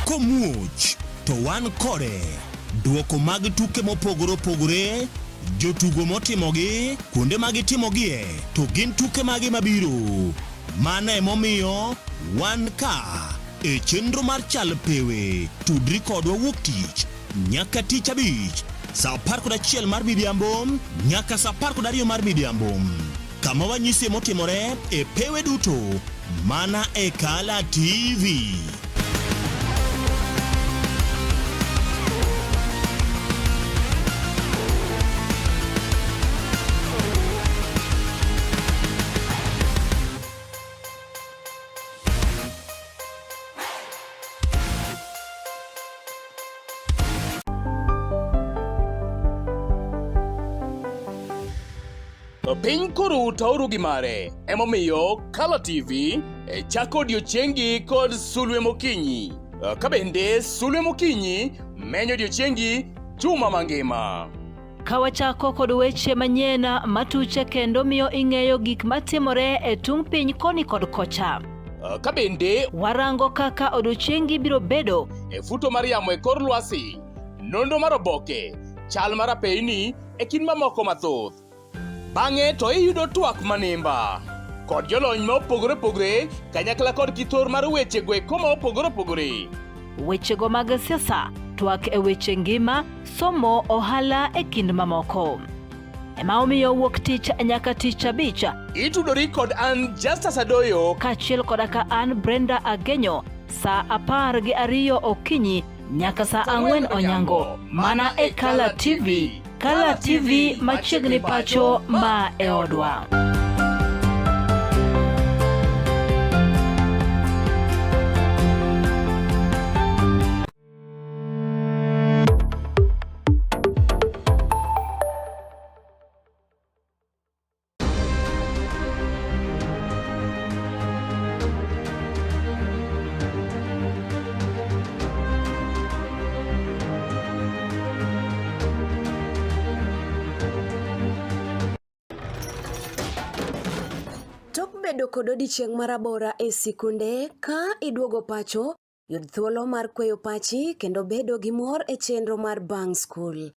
Komuoch to wan kode. Duoko mag tuke mopogore opogore, jotugo motimogi, kuonde ma gitimogie, to gin tuke mage mabiro. Mano emomiyo wan ka e chenro mar Chal Pewe. Tudri kodwa wuok tich nyaka tich abich saa 11 mar midhiambo nyaka saa 12 mar midhiambo kama wanyisie motimore e pewe duto mana e Kala TV. To piny koro taoru gi mare, emomiyo Kala TV e chako odiechiengi kod sulwe mokinyi. Ka bende sulwe mokinyi menyo odiechiengi juma mangima. Ka wachako kod weche manyien matuche kendo miyo ing'eyo gik matimore e tung' piny koni kod kocha. Ka bende warango kaka odiechiengi biro bedo e futo mar yamo e kor lwasi, nonro mar oboke, chal mar apeyni e kind mamoko mathoth. Bang'e to iyudo twak manimba kod jolony ma opogore opogore kanyakla kod kithor mar weche go eko ma opogore opogore. Wechego mag siasa, twak e weche ngima, somo, ohala e kind mamoko. Ema omiyo wuok tich nyaka tich abich. Itudori kod an Justus Adoyo kaachiel koda ka an Brenda Agenyo saa 12 okinyi nyaka saa 4 onyango mana e Kala TV. Kala TV machiegni pacho ma e odwa. Tok bedo kod odiechieng' marabora e sikunde, ka iduogo pacho, yud thuolo mar kweyo pachi kendo bedo gi mor e chenro mar bang' skul.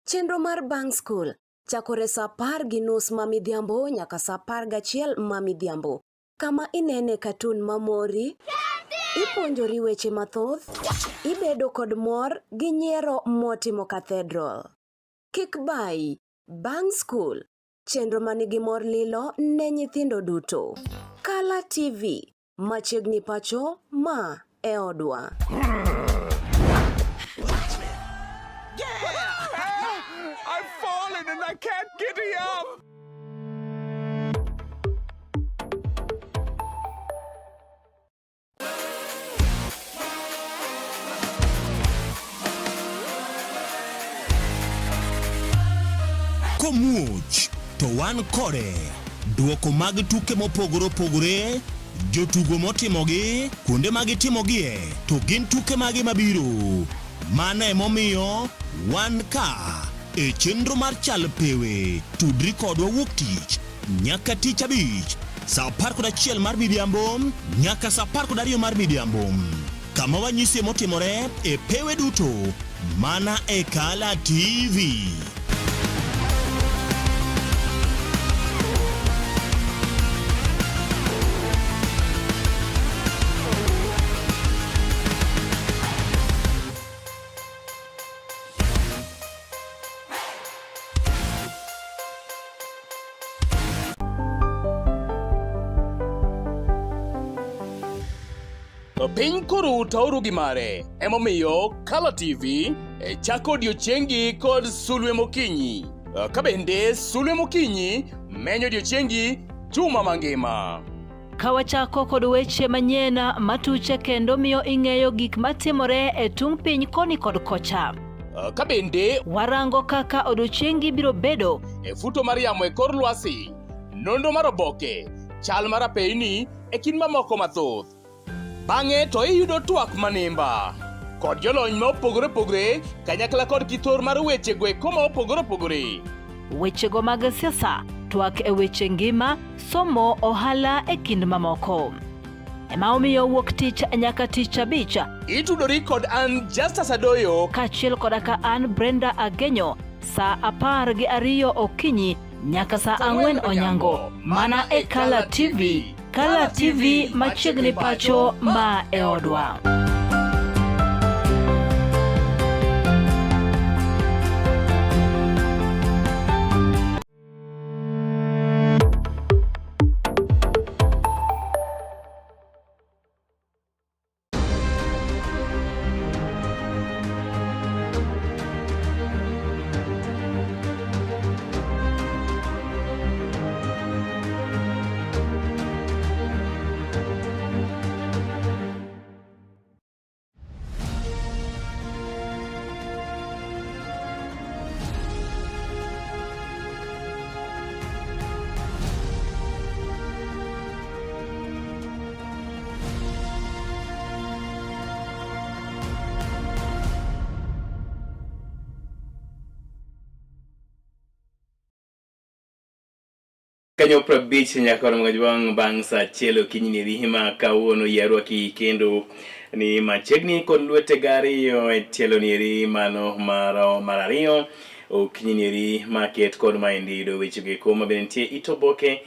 Chenro mar bang' skul chakore saa 10:30 ma midhiambo nyaka saa 11 ma midhiambo, kama inene katun mamori, Ipuonjori weche mathoth, ibedo kod mor gi nyiero motimo cathedral. Kik bayi, bang' skul, chenro manigi mor lilo ne nyithindo duto. Kala TV, machiegni pacho, ma e odwa. I've fallen and I can't get up. Komuoch to wan kode. Duoko mag tuke mopogore opogore, jotugo motimogi, kuonde ma gitimogie, to gin tuke mage mabiro. Mano emomiyo wan ka e chenro mar Chal Pewe. Tudri kodwa wuok tich nyaka tich abich saa 11 mar midhiambo nyaka saa 12 mar midhiambo kama wanyisie motimore e pewe duto mana e Kala TV. Piny koro tauru gi mare, emomiyo Kala TV e chako odiechiengi kod sulwe mokinyi. Ka bende sulwe mokinyi menyo odiechiengi juma mangima. Ka wachako kod weche manyien matuche kendo miyo ing'eyo gik matimore e tung' piny koni kod kocha. Ka bende warango kaka odiechiengi biro bedo e futo mar yamo e kor lwasi, nonro mar oboke, chal mar apeyni e kind mamoko mathoth. Bang'e to iyudo twak manimba kod jolony ma opogore opogore kanyakla kod kithor mar weche go eko ma opogore opogore. Wechego mag siasa, twak e weche ngima, somo, ohala e kind mamoko. Ema omiyo wuok tich nyaka tich abich. Itudori kod an Justus Adoyo kaachiel koda ka an Brenda Agenyo saa 12 okinyi nyaka saa 4 onyango mana e Kala TV. Kala TV machiegni pacho ma e odwa. Kanyo 50 nyaka romo gajwang' bang' saa achiel okinyi ni rihima kawuono yarwaki kendo ni machiegni kod lwete gariyo e tielo nieri mano mar ariyo okinyi nieri maket kod maendi yudo weche go eko mabende nitie it oboke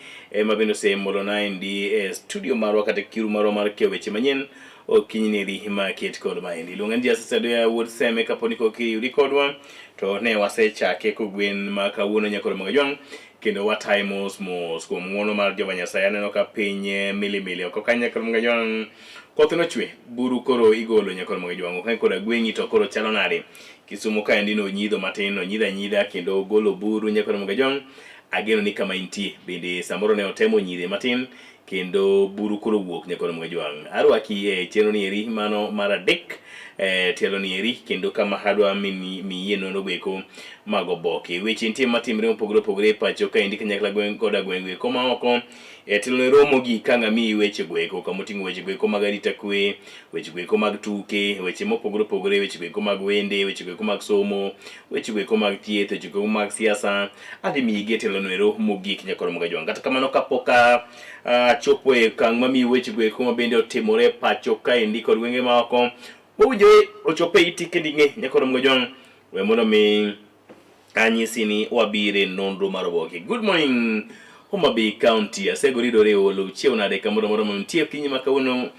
ma bende osemolona endi e studio marwa kata kiru marwa mar keyo weche manyien okinyi nieri maket kod maendi luonga ni Justice Adoya wuod Seme kapo ni koki yudi kodwa to ne wasechake kogwen ma kawuono nyakoro magajwang' kendo wataye mos mos kuom ng'wono mar Jehova Nyasaye. Aneno ka piny eh, milimili oko ka nyakoro magajwang' koth nochwe buru koro igolo nyakoro magajwang' ok koda gweng'i to koro chalo nade Kisumu kaendi nonyidho matin nonyidho anyidha kendo ogolo buru nyakoro magajwang' ageno ni kama intie bende samoro ne otemo nyidhe matin kendo buru koro wuok nyakoro magajwang' arwaki e chenro ni eri mano mar adek e tielo ni eri kendo kama adwa miyie nonro goeko mag oboke weche nitie matimre mopogore opogore e pacho kaendi kanyakla gweng' koda gweng' goeko maoko e tielo ni romo gi ka ng'amiyi weche goeko kama oting'o weche goeko mag arita kwe weche goeko mag tuke weche mopogore opogore weche goeko mag wende weche goeko mag somo weche goeko mag thieth weche goeko mag siasa adhi miyi gi e tielo no ero mogik nyakoro magajwang' kata kamano kapok achopo e okang' mamiyi weche goeko ma bende otimore e pacho kaendi kod gwenge maoko mowinjore ochop e iti kendo ing'e nyakoro magajwang' we mondo mi anyisi ni wabire nonro mar oboke good morning. Homa Bay County. Asego ridore olo uchiew nade kamoro amora ma untie okinyi ma kawuono.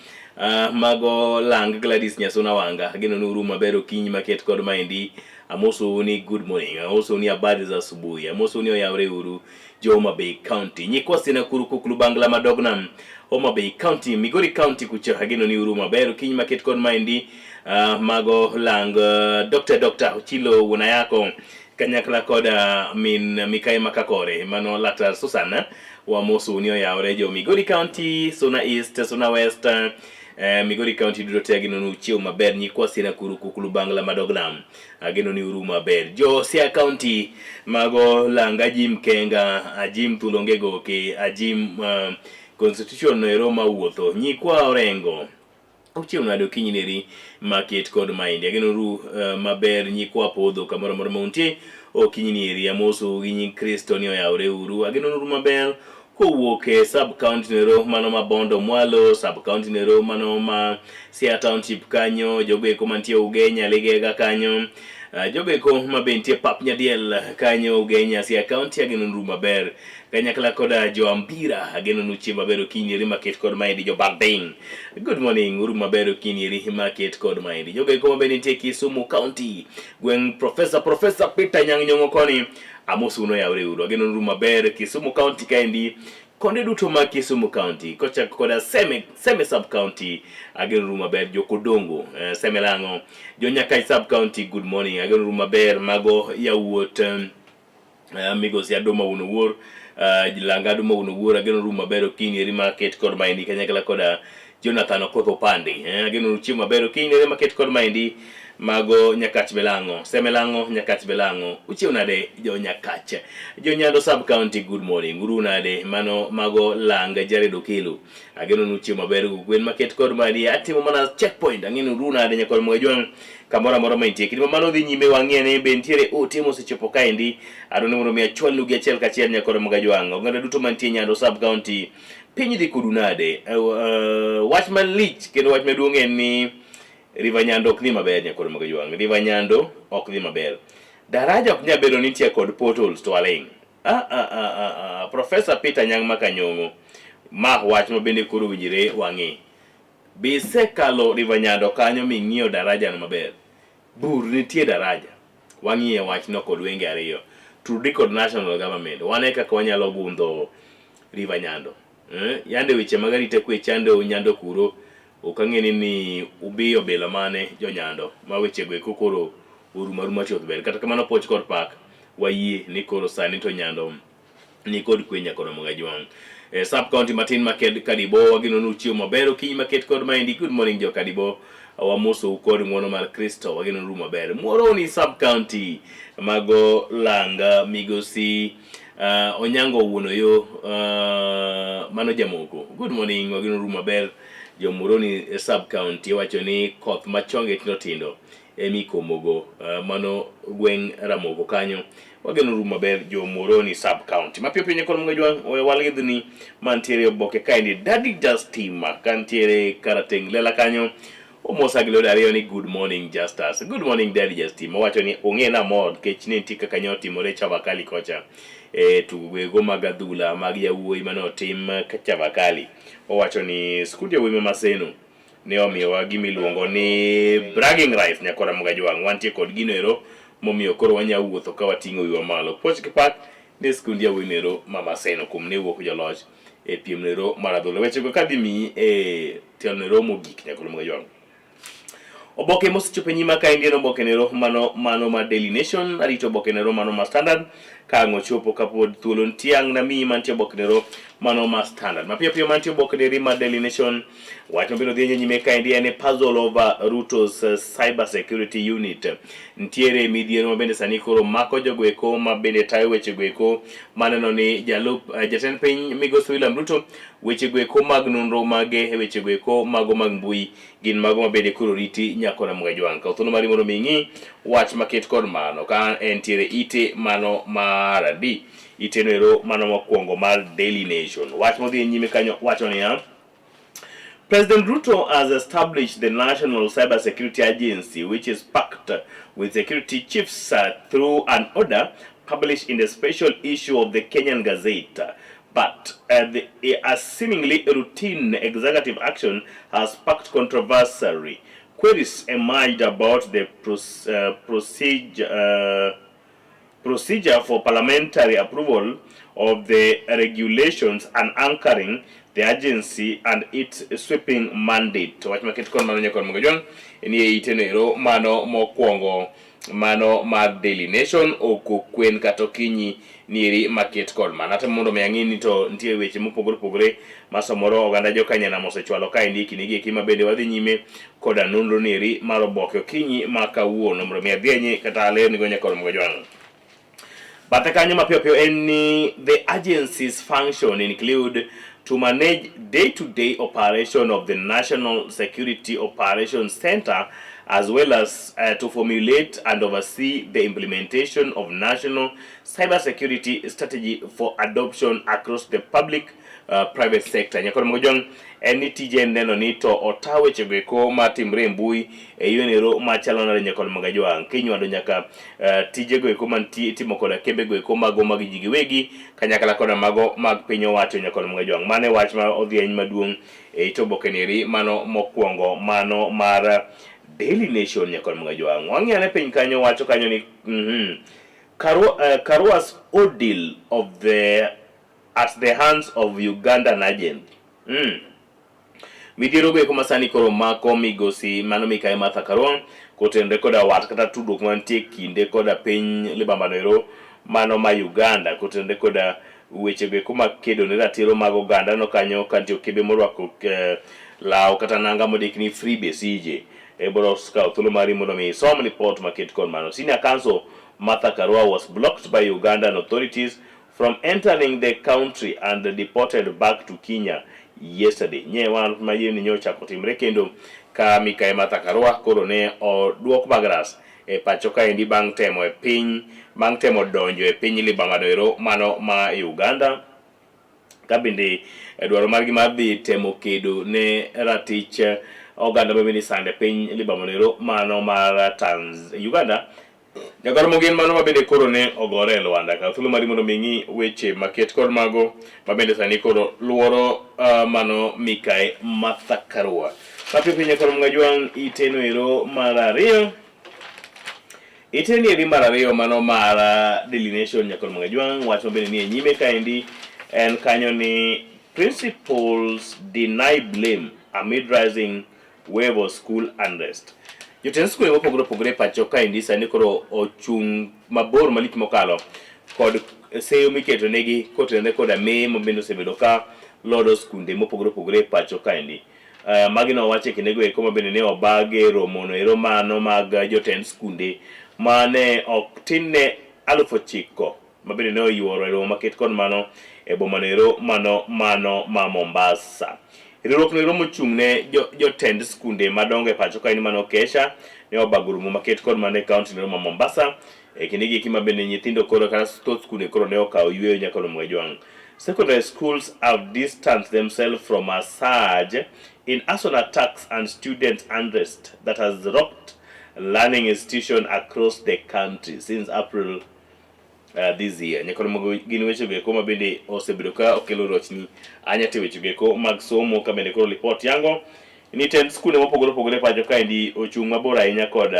Mago lang Gladys Nyasuna Wanga ageno ni uru maber okinyi maket kod maendi. Amosou ni good morning, amosou ni habari za asubuhi, amosou ni oyawre uru jo Homa Bay County. Nyikwa Sina Kuru Kuklu Bangla Madognam, Homa Bay County, Migori County kucha ageno ni uru maber okinyi maket kod maendi. Mago lang Dr. Ochilo Wuonayako kanyakla koda min Mikai Makakore mano Laktar Susan wamosu ni oyawre jo Migori County, Suna East, Suna West, Migori County duto te ageno ni uchiew maber nyikwa Sina Kuru Kuklu Bangla Madognam ageno ni uru maber. Jo Siaya County mago lang Ajim Kenga, Ajim Thulonge Goke, Ajim Constitution noero mawuotho nyikwa Orengo Uchiew nade okinyi neri maket kod maendi ageno ru maber nyikwa podho kamoro amora ma untie okinyi nieri amosou gi nying Kristo ni oyawre uru ageno ru maber kowuok e sub county nero mano ma Bondo mwalo sub county nero mano ma Siaya township kanyo jogo eko mantie Ugenya Ligega kanyo jogo eko ma be nitie pap Nyadiel kanyo Ugenya Siaya county ageno ru maber kanyakla koda jo Ambira ageno nu chiemo maber okinyi eri maket kod maendi jo Barding good morning uru maber okinyi eri maket kod maendi jogo eko mabe nitie Kisumu County gweng' Professor Peter Nyang' Nyong'o koni amosu uno yawre uru ageno uru maber Kisumu County kaendi konde duto mag Kisumu County kochako koda Seme sub county ageno uru maber jokodongo Seme Lang'o jo Nyakai sub county good morning ageno uru maber mago yawuot migosi Adoma wuon Owuor Langa Adoma wuon Owuor ageno ru maber okinyi eri maket kod maendi kanyakla koda Jonathan Okoth Opande ageno ru chiemo maber okinyi eri maket kod maendi mago Nyakach Belang'o Seme Lang'o Nyakach Belang'o uchiew nade jo Nyakach jo Nyando sub county good morning uru nade mano mago Langa Jared Okelo ageno nu chiemo maber gwen maket kod maendi atimo mana checkpoint ang'eno uru nade nyakor Mwajwang' kamoro amora ma intie. Kinde ma mano dhi nyime wang'e ni be nitiere ote mosechopo kaendi. Adwaro ni mondo mi achwalnu gi achiel kachiel nyakoro Mgajwang'. Oganda duto mantie Nyando sub county, piny dhi kodu nade? Wach malich kendo wach maduong' en ni River Nyando ok dhi maber nyakoro Mgajwang'. River Nyando ok dhi maber. Daraja ok nyal bedo ni nitie kod potholes to waling'. Professor Peter Nyang' Makanyong'o, ma wach ma bende koro owinjore wang'i. Be isekalo River Nyando kanyo ming'iyo darajano maber? Bur nitie daraja. Wang'iye wachno kod wenge ariyo. Tudri kod national government. Wane kaka wanyalo gundho River Nyando. Yande weche mag arita kwe chando Nyando kuro. Ok ang'e ni ubiyo bila mane jo Nyando ma wechego eko koro orumo aruma chuth ber. Kata kamano poch kod pak wayie ni koro sani to Nyando ni kod kwe nyakono Mgajwang'. Sub county matin ma Kadibo wageno ni uchiew maber okinyi maket kod maendi. Good morning jo Kadibo, wamosou kod ng'wono mar Kristo, wageno ni maber. Muhoroni sub county mago Langa migosi Onyango Wuonoyo mano Jamoko. Good morning, wageno ni maber jo Muhoroni sub county wacho ni koth machonge tindo tindo emikomogo mano gweng' Ramoko kanyo. Wageno ru maber jo Muhoroni sub county. Mapiyo piyo nyakon Mgajwang' owe walgidhni mantiere oboke kaendi Daddy Justima kantiere Karateng' lela kanyo omosa gi lwedo ariyo ni good morning Justus. Good morning Daddy Justima. Owacho ni ong'e na mor nikech ne nitie kaka nyo otimore Chavakali kocha e tugo go mag adhula mag yawuoyi mane otim Chavakali. Owacho ni skund yawuoyi ma Maseno ne omiyowa gima iluongo ni bragging rights nyakora Mgajwang'. Wantie kod gino ero momiyo koro wanyalo wuotho ka wating'o wiwa malo. Puoch gi pak ne skund yawuoyi nero ma Maseno kuom ne wuok joloch e piem nero mar adhula. Wechego kadhi miyi e tielo nero mogik nyakora Mgajwang'. Oboke mosechopo e nyima kaendi en oboke nero mano ma Daily Nation, arito oboke nero mano ma Standard ka ang' ochopo kapod thuolo nitie ang' namiyi mantie oboke nero mano ma Standard. Mapiyo piyo mantie oboke neri ma Daily Nation wach mabiro dhi nyime kaendi en puzzle over Ruto's cyber security unit. Nitiere midhiero ma bende sani koro mako jogo eko ma bende tayo weche go eko maneno ni jalup jatend piny migosi William Ruto weche go eko mag nonro mage weche go eko mago mag mbui gin mago ma bende koro riti nyakona Mgajwang'. Kaw thuolo mari mondo mi ing'i wach maket kod mano ka entiere ite mano mar adi ite noero mano mokwongo mar Daily Nation. Wach modhi nyime kanyo wacho niya President Ruto has established the National Cybersecurity Agency, which is packed with security chiefs through an order published in the special issue of the Kenyan Gazette. But a seemingly routine executive action has sparked controversy. Queries emerged about the procedure for parliamentary approval of the regulations and anchoring the agency and its sweeping mandate. Wach maket kod mano nyakon Mogajwang' ni e ite noero mano mokwongo mano mar Daily Nation oko kwen kata okinyi nieri maket kod mano. Atemo mondo mi ang'i ni to nitie weche mopogore opogore ma samoro oganda jokanyanam osechwalo kaendi e kindegi eki ma bende wadhi nyime koda nonro nieri mar oboke okinyi ma kawuono mondo mi adhi kata alernigo nyakon Mogajwang'. Bathe kanyo mapiyo piyo en ni the agency's function include to manage day-to-day operation of the National Security Operations Center as well as to formulate and oversee the implementation of national cybersecurity strategy for adoption across the public private sector. Nyakoro Mojong en ni tije en neno ni to ota wechego eko matimre e mbui e yonero machalo nade nyakoro Magajwang' kinywando nyaka tijego eko mantie itimo koda kembego eko mago mag ji giwegi kanyakla koda mago mag piny owacho nyakoro Magajwang'. Mano e wach ma odhieny maduong' e it oboke nieri mano mokwongo mano mar Daily Nation nyakoro Magajwang'. Wang'i ane piny kanyo wacho kanyo ni Karua's ordeal of the at the hands of Ugandan agent. Midhiero go eko masani koro mako migosi mano Mikayi Martha Karua kotenore koda wat kata tudruok mantie kinde koda piny libamba ero mano ma Uganda kotenore koda weche go eko mag kedo ne ratiro mag oganda no kanyo ka nitie okebe morwako law kata nanga mondik ni Free Besigye. Ibiro kawo thuolo mari mondo mi isom lipot maket kod mano. Senior Counsel Martha Karua was blocked by Ugandan authorities from entering the country and deported back to Kenya yesterday. Nye wan mayie ni ochako timre kendo ka Mikayi Martha Karua koro ne oduok bagras e pacho kaendi bang' temo e piny bang' temo donjo e piny libamba noero mano ma Uganda ka bende dwaro margi mar dhi temo kedo ne ratich oganda ma bende isando e piny libamba noero mano mar Tanz Uganda. Nyakoro mogin mano ma bende koro ne ogore e lwanda. Kaw thuolo mari mondo mi ing'i weche maket kod mago ma bende sani koro luoro mano Mikayi Martha Karua. Mapiyo piyo nyakoro Mgajwang' ite no ero mar ariyo. Ite ni eri mar ariyo mano mar Daily Nation nyakoro Mgajwang' wach ma bende ni e nyime kaendi en kanyo ni principals deny blame amid rising wave of school unrest. Jotend skunde mopogore opogore e pacho kaendi sani koro ochung' mabor malich mokalo kod seyo miketo negi kotenore koda meye ma bende osebedo ka lodo skunde mopogore opogore e pacho kaendi. Magi nowacho e kindego eko ma bende ne obag e romono ero mano mag jotend skunde ma ne ok tin ne 9,000 ma bende ne oyuoro e romo maket kod mano e bomano ero mano mano ma Mombasa. Riwruok no ero mochung' ne jotend skunde madongo e pacho kaendi mano Kesha ne obago romo maket kod mano e kaunti no ma Mombasa e kinde gi eki ma bende nyithindo koro kata thoth skunde koro ne okawo yueyo nyaka romo Kajwang'. Secondary schools have distanced themselves from a surge in arson attacks and student unrest that has rocked learning institutions across the country since April this year. Nyakoro mago gin weche go eko ma bende osebedo ka okelo rochni ahinya te weche go eko mag somo ka bende koro lipot yango ni tend skunde mopogore opogore pacho kaendi ochung' mabor ahinya kod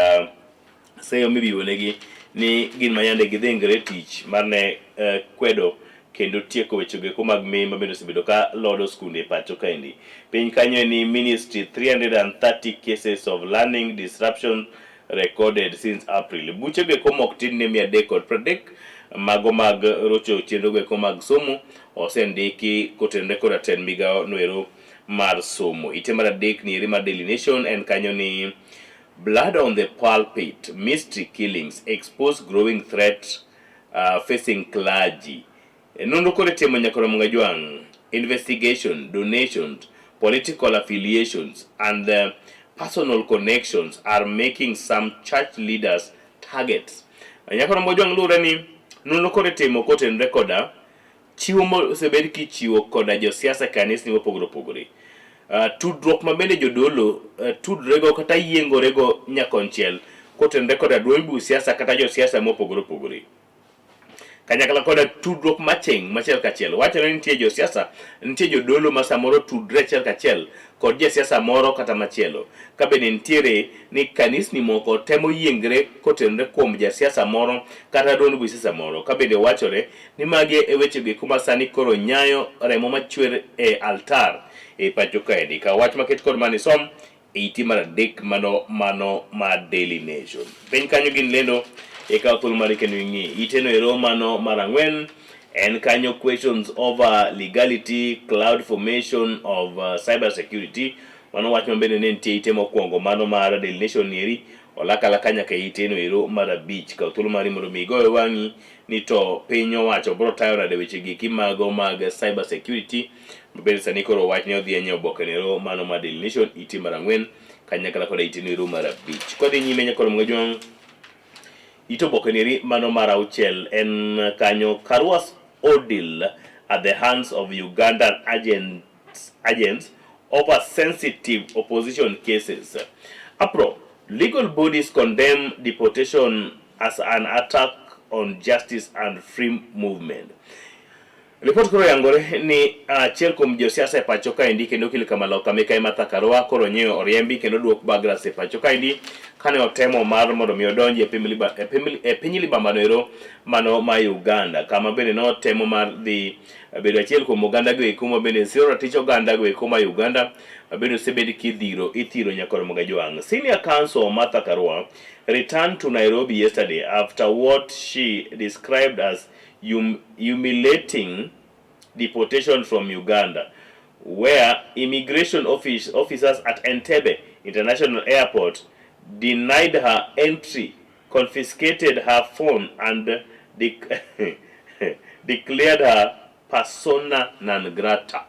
seyo mibiwo negi ni gin mayande gidhingre tich mar ne kwedo kendo tieko weche go eko mag mei ma bende osebedo ka lodo skunde e pacho kaendi. Piny kanyo ni ministry 330 cases of learning disruption recorded since April. Buche go eko mok tin ne 330 mago mag rocho chenro go eko mag somo osendiki kotenore koda tend migao noero mar somo. Ite mar adek ni eri mar Daily Nation en kanyo ni blood on the pulpit, mystery killings expose growing threat facing clergy. Nonro koro itimo nyaka Mgajwang', investigation, donations, political affiliations and personal connections are making some church leaders targets. Nyaka Mgajwang' luwore ni nonro koro itimo kotenore koda chiwo mosebed kichiwo koda josiasa e kanisni mopogore opogore. Tudruok ma bende jodolo tudrego kata yiengorego nyakonchiel kotenore koda duond buch siasa kata josiasa mopogore opogore. Kanyakla koda tudruok maching' machiel kachiel. Wachore ni nitie josiasa, nitie jodolo ma samoro tudre achiel kachiel kod jasiasa moro kata machielo. Ka bende nitiere ni kanisni moko temo yiengre kotenore kuom jasiasa moro kata duond buch siasa moro. Ka bende wachore ni magi e weche go eko ma sani koro nyayo remo machwer e altar e pacho kaendi. Kaw wach maket kod mani som e iti mar adek mano mano mar Daily Nation. Piny kanyo gin lendo ikaw thuolo mari kendo ing'i. Iteno ero mano mar ang'wen en kanyo questions over legality, cloud formation of cyber security. Mano wach ma bende ne nitie ite mokwongo mano mar Daily Nation nieri olak alaka nyaka e iteno ero mar abich. Kaw thuolo mari mondo mi igoye wang'i ni to piny owacho bro tayo nade weche giki mago mag cyber security mabende sani koro wach ne odhi e oboke nero mano mar Daily Nation ite mar ang'wen kanyakla koda ite nero mar abich. Kodhi nyime nyakoro Mgajwang' it oboke neri mano mar auchiel en kanyo Karua's ordeal at the hands of Ugandan agents over sensitive opposition cases. APRO, legal bodies condemn deportation as an attack on justice and free movement. Ripot koro yangore ni achiel kuom josiasa e pacho kaendi kendo okil kamaloka Mikai Martha Karua koro nyewe oriembi kendo duok Bagras e pacho kaendi kane otemo mar mondo mi odonji e piny Liba, e piny, e piny libamba noero mano ma Uganda kama bende notemo mar dhi bedo achiel kuom oganda go eko ma bende siro ratich oganda go eko ma Uganda ma bende osebed kidhiro ithiro nyakoro Mogajwang'. Senior Counsel Martha Karua returned to Nairobi yesterday after what she described as hum humiliating deportation from Uganda, where immigration office, officers at Entebbe International Airport denied her entry, confiscated her phone, and de declared her persona non grata.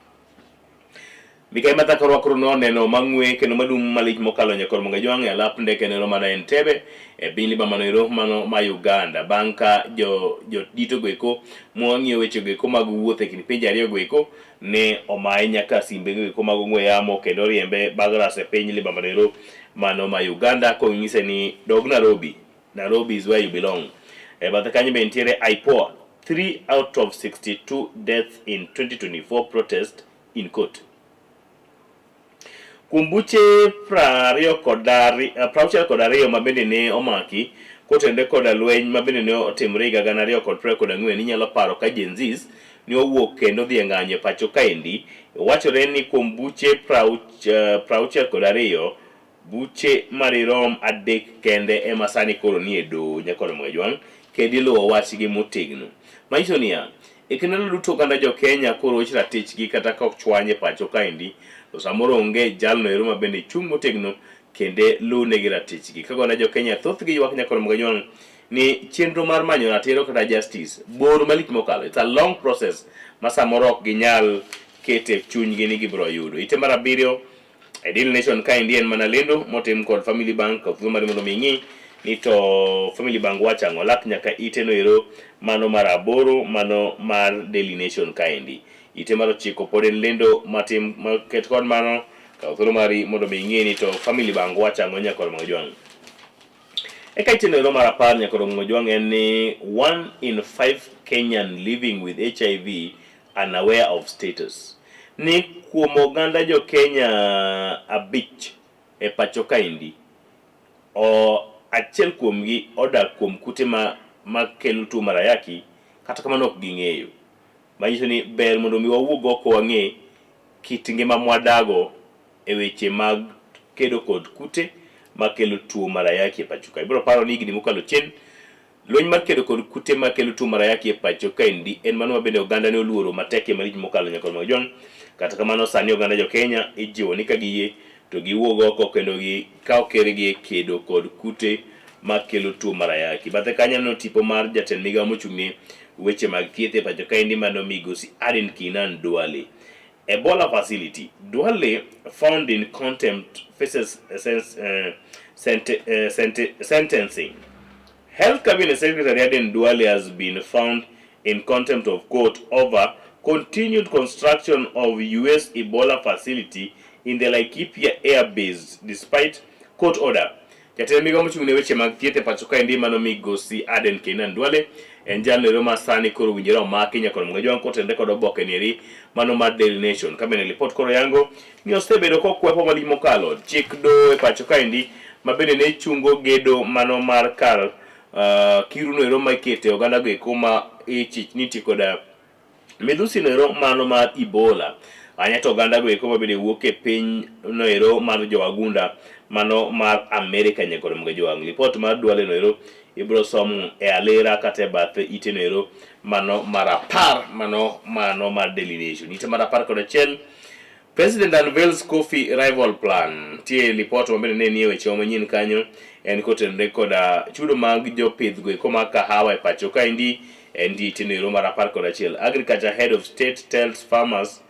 Mikai Martha Karua koro noneno mang'we kendo madum malich mokalo nyakor Mongajwang' e alap ndeke nero mana Entebbe e piny libamba ero mano ma Uganda bang' ka jo jodito goeko mwang'iyo weche goeko mag wuoth e kind pinje ariyo goeko ne omaye nyaka simbe goeko mag ong'we yamo kendo oriembe Bagras e piny libamba ero mano ma Uganda konyise ni dog Nairobi Nairobi is where you belong. E bathe kanyo be nitiere IPOA 3 out of 62 deaths in 2024 protest in court. Kuom buche 62 ma bende ne omaki kotenore koda lweny ma bende ne otimore higa 2024 inyalo paro ka Gen Zs ne owuok kendo dhi e ng'anyo e pacho kaendi. Wachore ni kuom buche 62 buche madirom adek kende ema sani koro nie doho nyakoro Mwajwang' kendo iluwo wachgi motegno. Manyiso niya, e kindeno duto oganda jo Kenya koro wach ratichgi kata ka ok chwany e pacho kaendi to samoro onge jalno ero ma bende chung' motegno kende lunegi ratichgi. Ka oganda jo Kenya thothgi ywak nyakoro Mwajwang' ni chenro mar manyo ratiro kata justice bor malich mokalo. It's a long process ma samoro ok ginyal kete chunygi ni gibiro yudo. Ite mar abiriyo E Daily Nation kaendi en mana lendo motim kod Family Bank kaw thuolo mari mondo mi ing'i ni to Family Bank wacho ang'o lak nyaka ite no ero mano mar aboro mano mar Daily Nation kaendi. Ite mar ochiko pod en lendo matim maket kod mano kaw thuolo mari mondo mi ing'i ni to Family Bank wacho ang'o nyakor Mojwang'. Eka ite no ero mar apar nyakor Mojwang' en ni 1 in 5 Kenyan living with HIV unaware of status ni kuom oganda jo Kenya abich e pacho kaendi o achiel kuomgi odak kuom kute ma makelo tuo mar ayaki kata kamano ok ging'eyo. Manyiso ni ber mondo mi wawuog oko wang'e kit ngima mwadago e weche mag kedo kod kute makelo tuo mar ayaki e pacho ka. Ibiro paro ni higni mokalo chien Lweny mar kedo kod kute makelo tuo mar ayaki e pacho kaendi en mano ma bende oganda ne oluoro matekie malich mokalo nyaka Majwang'. Kata kamano sani oganda jo Kenya ijiwo ni ka giyie to giwuog oko kendo gikaw keregi e kedo kod kute makelo tuo mar ayaki. Bathe kanyo aneno tipo mar jatend migawo mochung'ne weche mag thieth e pacho kaendi mano migosi Aden Kinan Duale. Ebola facility. Duale found in contempt faces sentencing. Health Cabinet Secretary Aden Duale has been found in contempt of court over continued construction of US Ebola facility in the Laikipia Air Base despite court order. Jatend migao mochung' ne weche mag thieth e pacho kaendi mano migosi Aden Keynan Duale en jalno ero ma sani koro owinjore omaki nyaka Ramogi Ajwang' kotenre kod oboke nieri mano mar Daily Nation. Ka bende lipot koro yango ni osebedo kokwepo malich mokalo chik doho e pacho kaendi ma bende ne chungo gedo mano mar kar kiruno ero ma ikete oganda go eko ma ichich ni nitie koda midhusi no ero mano mar Ebola. Anya to oganda go eko mabende wuok e piny no ero mar jowagunda mano mar Amerika nyaka Ramogi Ajwang'. Lipot mar Duale no ero ibiro somo e alera kata e bathe ite no ero mano mar apar mano mano mar Daily Nation. Ite mar 11 President unveils coffee rival plan. Nitie lipot ma bende ne nie weche manyien kanyo en kotenore koda chudo mag jopith go eko mag kahawa e pacho kaendi en nitie ite no ero mar 11. Agriculture head of state tells farmers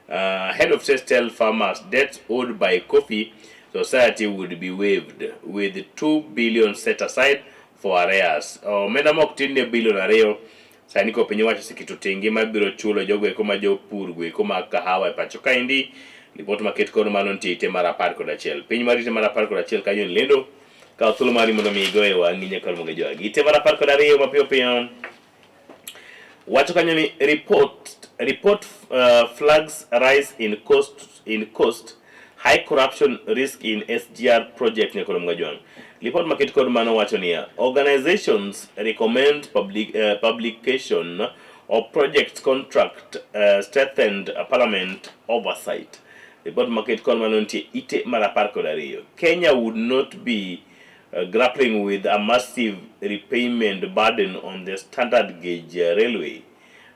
head of state tell farmers debts owed by coffee society would be waived with 2 billion set aside for arrears. Omenda mok tin ne bilion 2 Sani ko piny owacho oseketo tenge ma biro chulo jogo eko ma jopur go eko mag kahawa e pacho kaendi. Lipot maket kod mano nitie ite mar 11. Piny mar ite mar 11 kanyo en lendo. Kaw thuolo mari mondo mi igoye wang'i nyaka Ramogi Ajwang'. Ite mar 12 mapiyo piyo. Wacho kanyo ni report flags rise in cost high corruption risk in SGR project nyaka Ramogi Ajwang'. Lipot maket kod mano wacho niya, organizations recommend publication of project contract strengthened parliament oversight. Lipot maket kod mano nitie ite mar 12. Kenya would not be grappling with a massive repayment burden on the standard gauge railway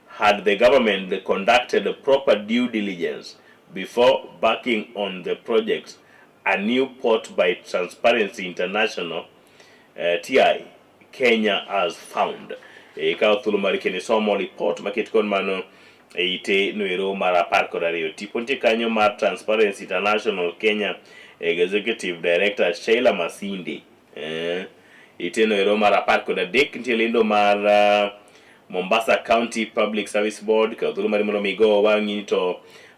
had the government conducted proper due diligence before backing on the project. A new report by Transparency International TI Kenya has found. Ikawo thuolo mari kendo isomo report maket kod mano e ite noero mar 12. Tipo nitie kanyo mar Transparency International Kenya Executive Director Sheila Masinde. Ite noero mar 13 nitie lendo mar Mombasa County Public Service Board. Kaw thuolo mari mondo mi igo wang'i to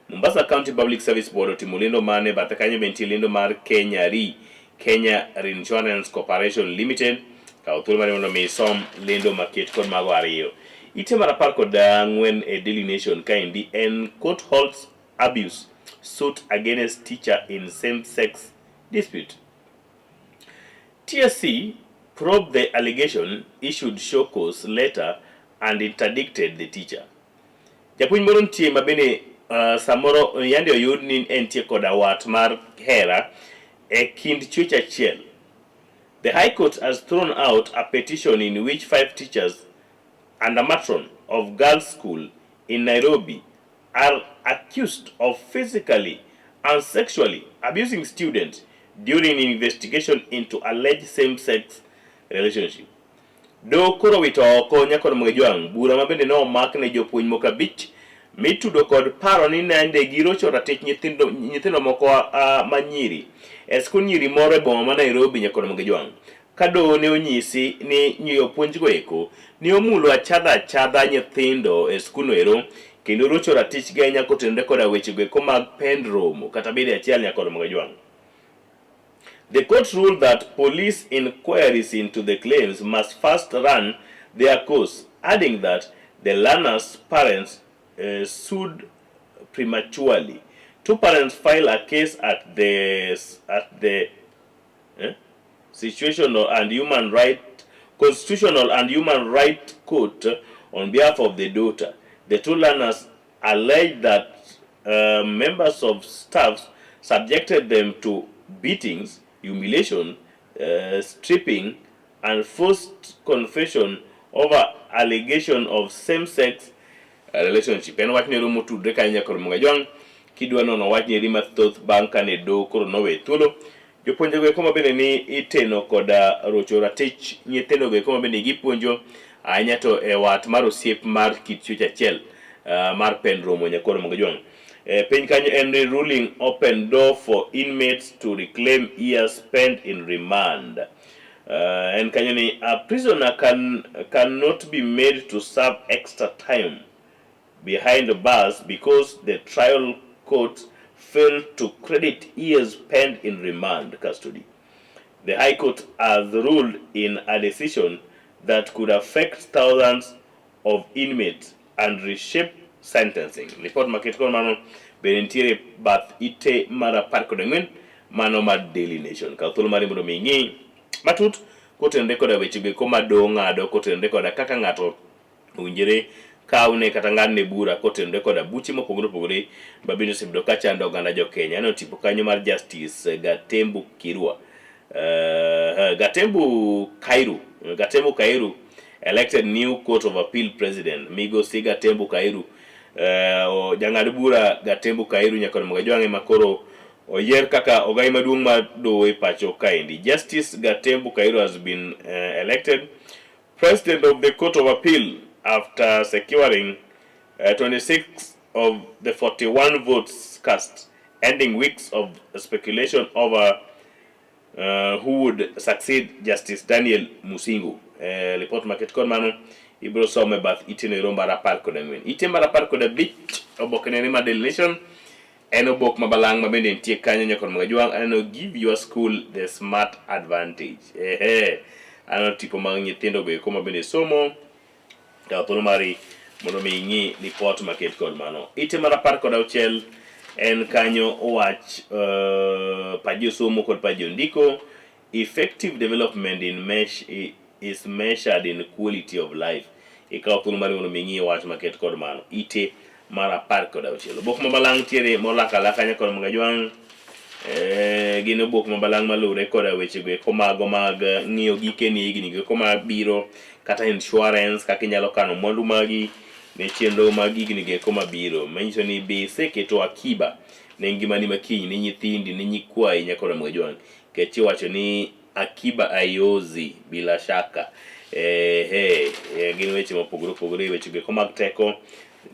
Mombasa County Public Service Board otimo lendo mane bathe kanyo be nitie lendo mar Kenya Re Kenya Reinsurance Corporation Limited. Kaw thuolo mari mondo mi isom lendo maket kod mago ariyo. Ite mar 14 e Daily Nation kaendi en court holds abuse suit against teacher in same-sex dispute. TSC probed the allegation, issued show cause letter and interdicted the teacher. Japuonj moro nitie ma bende samoro yande oyud ni entie koda wat mar hera e kind chwech achiel. The High Court has thrown out a petition in which 5 teachers and a matron of girls' school in Nairobi are accused of physically and sexually abusing students during an investigation into alleged same-sex relationship. Doho koro wito oko nyaka Ramogi Ajwang' bura ma bende ne omak ne jopuonj moko 5 mitudo kod paro ni nende girocho ratich nyithindo moko manyiri e skund nyiri moro e boma ma Nairobi nyaka Ramogi Ajwang'. Ka doho ne onyisi ni jopuonjgo eko ne omulo achadha achadha nyithindo e skundno ero kendo rocho ratichgi ahinya kotenore koda wechego eko mag pend romo kata bedo achiel nyaka Ramogi Ajwang'. The court ruled that police inquiries into the claims must first run their course, adding that the learners' parents sued prematurely. 2 parents filed a case at the Situational and Human Right Constitutional and Human Right Court on behalf of the daughter. The 2 learners alleged that members of staff subjected them to beatings, humiliation, stripping, and forced confession over allegation of same-sex relationship. En wach nero motudre kanyo nyaka Ramogi Ajwang'. Kidwa nono wach neri mathoth bang' kane doho koro nowe thuolo. Jopuonjego eko ma bende ni iteno koda rocho ratich nyithindo go eko ma bende gipuonjo ahinya to e wat mar osiep mar kit chwech achiel mar pend romo nyaka Ramogi Ajwang'. Piny kanyo en ruling open door for inmates to reclaim years spent in remand. En kanyo ni a prisoner cannot be made to serve extra time behind bars because the trial court failed to credit years spent in remand custody. The High Court has ruled in a decision that could affect thousands of inmates and reshape sentencing. Report maket kod mano bende nitiere bath ite mar 14 mano mar Daily Nation. Kaw thuolo mari mondo mi ing'i matut kotenore koda weche go eko ma doho ng'ado kotenore koda kaka ng'ato owinjore kawne kata ng'adne bura kotenore koda buche mopogore opogore ma bende osebedo ka chando oganda jo Kenya. Aneno tipo kanyo mar Justice Gatembu Kirwa. Gatembu Kairu, Gatembu Kairu elected new Court of Appeal President. Migosi Gatembu Kairu, jang'ad bura Gatembu Kairu Nyakono Mogajwang' ema koro oyier kaka ogai maduong' mar doho e pacho kaendi. Justice Gatembu Kairu has been elected President of the Court of Appeal after securing 26 of the 41 votes cast, ending weeks of speculation over who would succeed Justice Daniel Musingu. Report maket kod mano ibiro somo e bath ite no mar 14. Ite mar 15 oboke ne mar Daily Nation en obok ma balang' ma bende nitie kanyo nyakon mga aneno give your school the smart advantage. Ehe, aneno tipo mag nyithindo go eko ma bende somo. Kaw thuolo mari mondo mi ing'i lipot maket kod mano. Ite mar 16 en kanyo wach pach josomo kod pach jondiko. Effective development in mesh is measured in quality of life. Ikaw thuolo mari mondo mi ing'i wach maket kod mano. Ite mar 16. Obok ma balang' tiere molak alaka nyakon mga jwang' gin obok ma balang' maluwore koda weche go eko mago mag ng'iyo gikeni higni go eko mabiro kata insurance kaka inyalo kano mwandu magi ne chenro mag higni go eko mabiro manyiso ni be iseketo akiba ne ngimani makiny ne nyithindi ne nyikwayi nyakon mga jwang' nikech iwacho ni akiba ayozi bila shaka. Ehe, gin weche mopogore opogore, weche go eko mag teko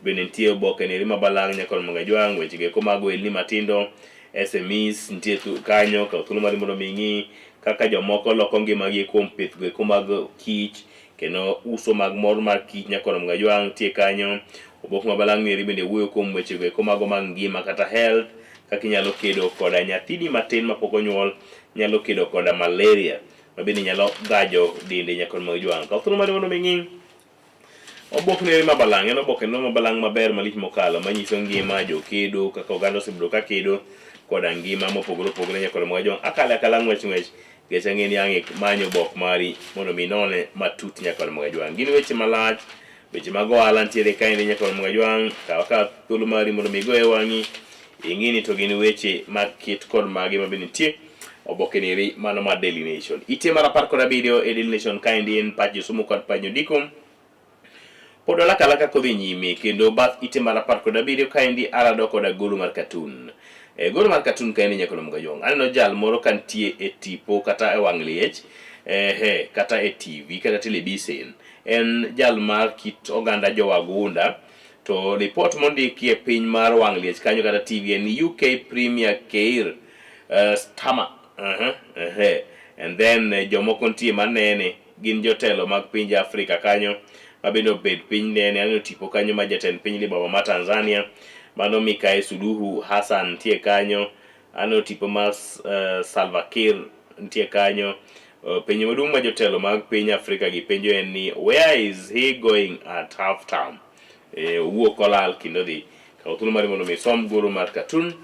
bende nitie oboke neri ma balang' nyakon mga jwang' weche go eko mag ohelni matindo SMEs nitie kanyo. Kaw thuolo mari mondo mi ing'i kaka jomoko loko ngimagi kuom pith go eko mag kich kendo uso mag mor mar kich nyakon mga jwang' nitie kanyo. Obok ma balang' neri bende wuoyo kuom weche go eko mago mag ngima kata health, kaka inyalo kedo koda nyathini matin mapok onyuol nyalo kedo koda malaria ma bende nyalo gajo dende nyakon mag jwang'. Kaw thuolo mari mondo mi ing'i obok neri ma balang' en oboke no ma balang' maber malich mokalo manyiso ngima jokedo kaka oganda osebedo ka kedo koda ngima mopogore opogore nyakon mag jwang'. Akale akala ng'wech ng'wech nikech ang'e ni ang' imanyo obok mari mondo mi inone matut nyakon mag jwang'. Gin weche malach, weche mag ohala nitiere kaendi nyakon mag jwang'. Kaw akawa thuolo mari mondo mi igoye wang'i ing'i ni to gin weche maket kod mage ma bende nitie oboke neri mano mar Daily Nation. Ite mar 17 e Daily Nation kaendi en pach josomo kod pach jondiko. Pod walaka alaka kodhi nyime kendo bath ite mar 17 kaendi arado koda goro mar katun. E goro mar katun kaendi nyakolo mga jwang'. Aneno jal moro kantie e tipo kata e wang' liech, ehe, kata e TV kata telebisen. En jal mar kit oganda jowagunda. To report mondiki e piny mar wang' liech kanyo kata TV en ni UK Premier Keir Starmer. And then jomoko nitie manene gin jotelo mag pinje Afrika kanyo ma bende obet piny nene. Aneno tipo kanyo ma jatend piny libaba ma Tanzania mano Mikae Suluhu Hassan nitie kanyo. Aneno tipo mar Salva Kiir nitie kanyo. Penjo maduong' ma jotelo mag piny Afrika gi penjo en ni where is he going at half term? Owuok olal kendo dhi. Kaw thuolo mari mondo mi isom goro mar cartoon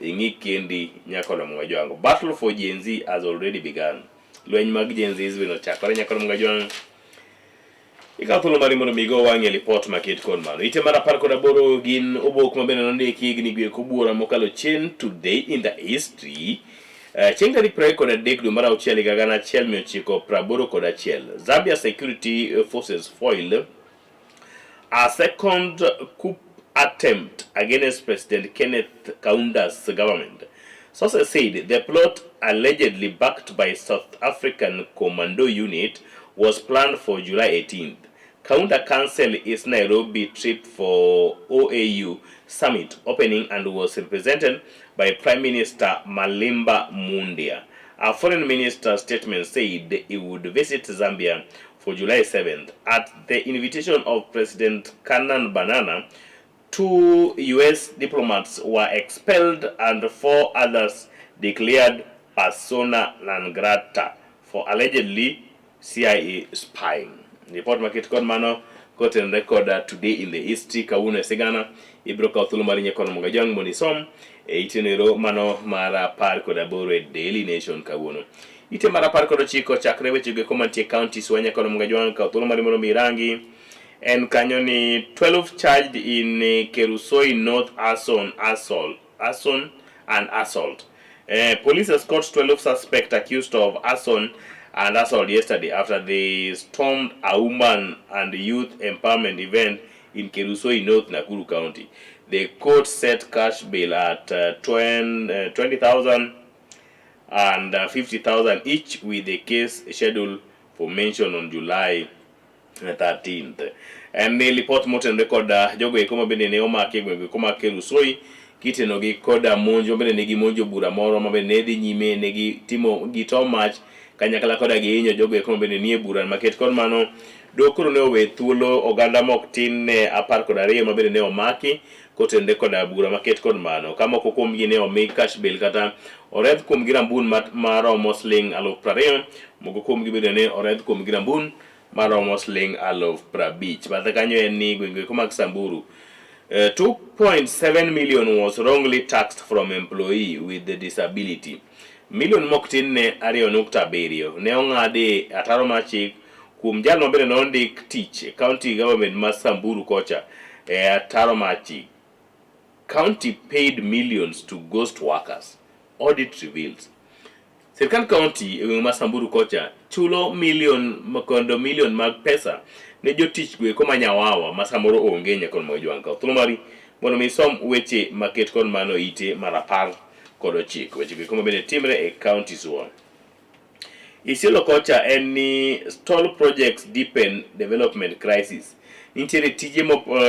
ing'i kendi nyakolo mga jwango. Battle for Gen Z has already begun. Lweny mag Gen Z bende ochakore nyakolo mga jwang'. Ikaw thuolo mari mondo mi igo wang'i e lipot maket kod mano. Ite mar 18 gin obok ma bende nondiki higni go eko buora mokalo chien today in the history. Chieng' tarik 23 dwe mar auchiel higa 1981, Zambia Security Forces foiled a second coup attempt against President Kenneth Kaunda's government. Sources said the plot, allegedly backed by South African Commando Unit, was planned for July 18th. Kaunda cancelled his Nairobi trip for OAU summit opening and was represented by Prime Minister Malimba Mundia. A foreign minister statement said he would visit Zambia for July 7th at the invitation of President Kanan Banana. 2 US diplomats were expelled and 4 others declared persona non grata. for allegedly CIA spying. Report maket kod mano kotenore kod Today in the History kawuono e sigana ibiro kawo thuolo mar nyekono mondo ijang' mondo isom e iteno ero mano mar 18 e Daily Nation kawuono. Ite mar 19 chakre weche go eko mantie counties wa nyakono mondo ijang' kawo thuolo mari mondo mi irangi en kanyo ni 12 charged in Kerusoi North arson assault arson and assault. Police escort 12 suspects accused of arson and assault yesterday after they stormed a woman and youth empowerment event in Kerusoi North, Nakuru County. The court set cash bail at 20,000 and 50,000 each, with the case scheduled for mention on July 13th. En ni lipot motenore kod jogo eko ma bende ne omaki e gwenge eko mag Kerusoi kitenogi koda monj ma bende ne gimonjo bura moro ma bende ne dhi nyime ne gitimo gito mach kanyakla koda gihinyo jogo eko ma bende nie bura maket kod mano doho koro ne owe thuolo oganda mok tin ne 12 ma bende ne omaki kotenore koda bura maket kod mano ka moko kuomgi ne omi cash bail kata oredh kuomgi rambun maromo siling 20,000 moko kuomgi bende ne oredh kuomgi rambun maromo siling 50,000. Bathe kanyo en ni gwenge eko mag Samburu 2.7 million was wrongly taxed from employee with the disability. Million mok tin ne 2.7 ne ong'adi ataro mar chik kuom jal ma bende nondik tich e county government ma Samburu kocha e ataro mar chik. County paid millions to ghost workers. Audit reveals. Sirkand county e gweng' ma Samburu kocha chulo million kondo million mag pesa ne jotich goeko ma nyawawa ma samoro onge nyakon mag jwang' kaw thuolo mari mondo mi isom weche maket kod mano ite mar 19 weche goeko ma bende timre e counties wa. Isiolo kocha en ni stall projects deepen development crisis. Nitiere tije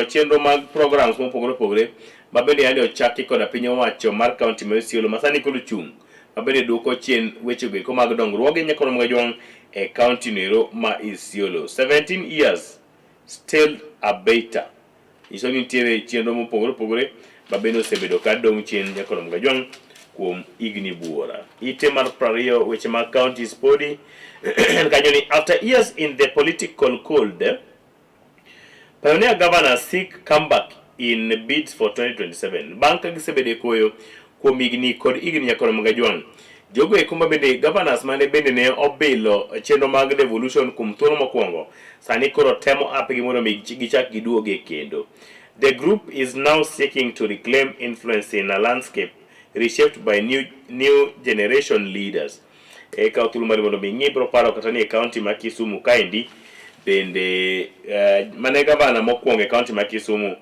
chenro mag programs mopogore opogore ma bende yande ochaki koda piny owacho mar county ma Isiolo ma sani koro chung' ma bende duoko chien weche goeko mag dongruoge nyakoro mag jwang' e county noero ma Isiolo. 17 years still a beta. Nyiso ni nitiere chenro mopogore opogore ma bende osebedo ka dong' chien nyakoro mag jwang' kuom higni buora. Ite mar 20 weche mag counties podi en kanyo ni after years in the political cold, Pioneer governors seek comeback in bids for 2027. Bang' ka gisebedo e koyo kuom higni kod higni nyakoro mag ajwang'. Jogo eko ma bende governors mane bende ne obilo chenro mag devolution kuom thuolo mokwongo sani koro temo apgi mondo mi gichak giduoge kendo. The group is now seeking to reclaim influence in a landscape reshaped by new generation leaders. E kawo thuolo mari mondo mi ing'i biro paro kata ni e county ma Kisumu kaendi bende mane gavana mokwongo e county ma Kisumu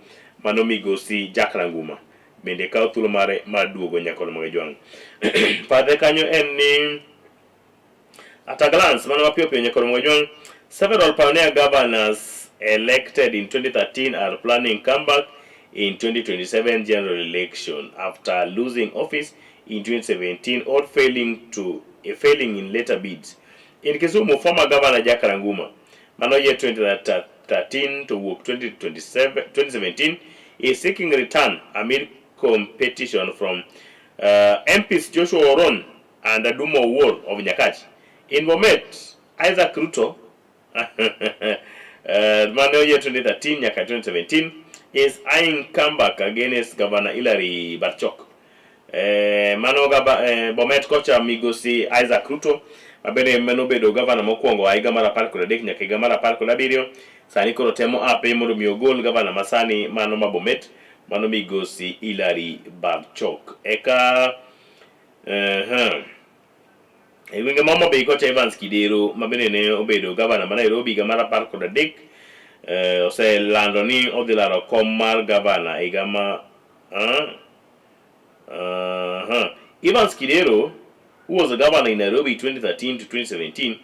mano migosi Jack Ranguma bende kawo thuolo mare mar duogo nyakoro mag jwang'. Padre kanyo en ni at a glance mano mapiyo piyo nyakoro mag jwang' several pioneer governors elected in 2013 are planning comeback in 2027 general election after losing office in 2017 or failing in later bids. In Kisumu, former governor Jack Ranguma, mano year 2013 to wuok 2027, 2017 is seeking return amid competition from MPs Joshua Oron and Adumo Owuor of Nyakach. In Bomet, Isaac Ruto, mano year 2013 nyaka 2017 is eyeing comeback against Governor Hilary Barchok. Mano Bomet kocha migosi Isaac Ruto mabende mano bedo gavana mokwongo a higa mar 13 nyaka higa mar 17 sani koro temo ape mondo mi ogol gavana masani mano ma Bomet mano migosi Hilary Barchok. Eka E gwenge ma Homa Bay kocha Evans Kidero ma bende ne obedo gavana ma Nairobi higa mar 13 oselando ni odhi laro kom mar gavana higa ma Evans Kidero, who was a governor in Nairobi 2013 to 2017,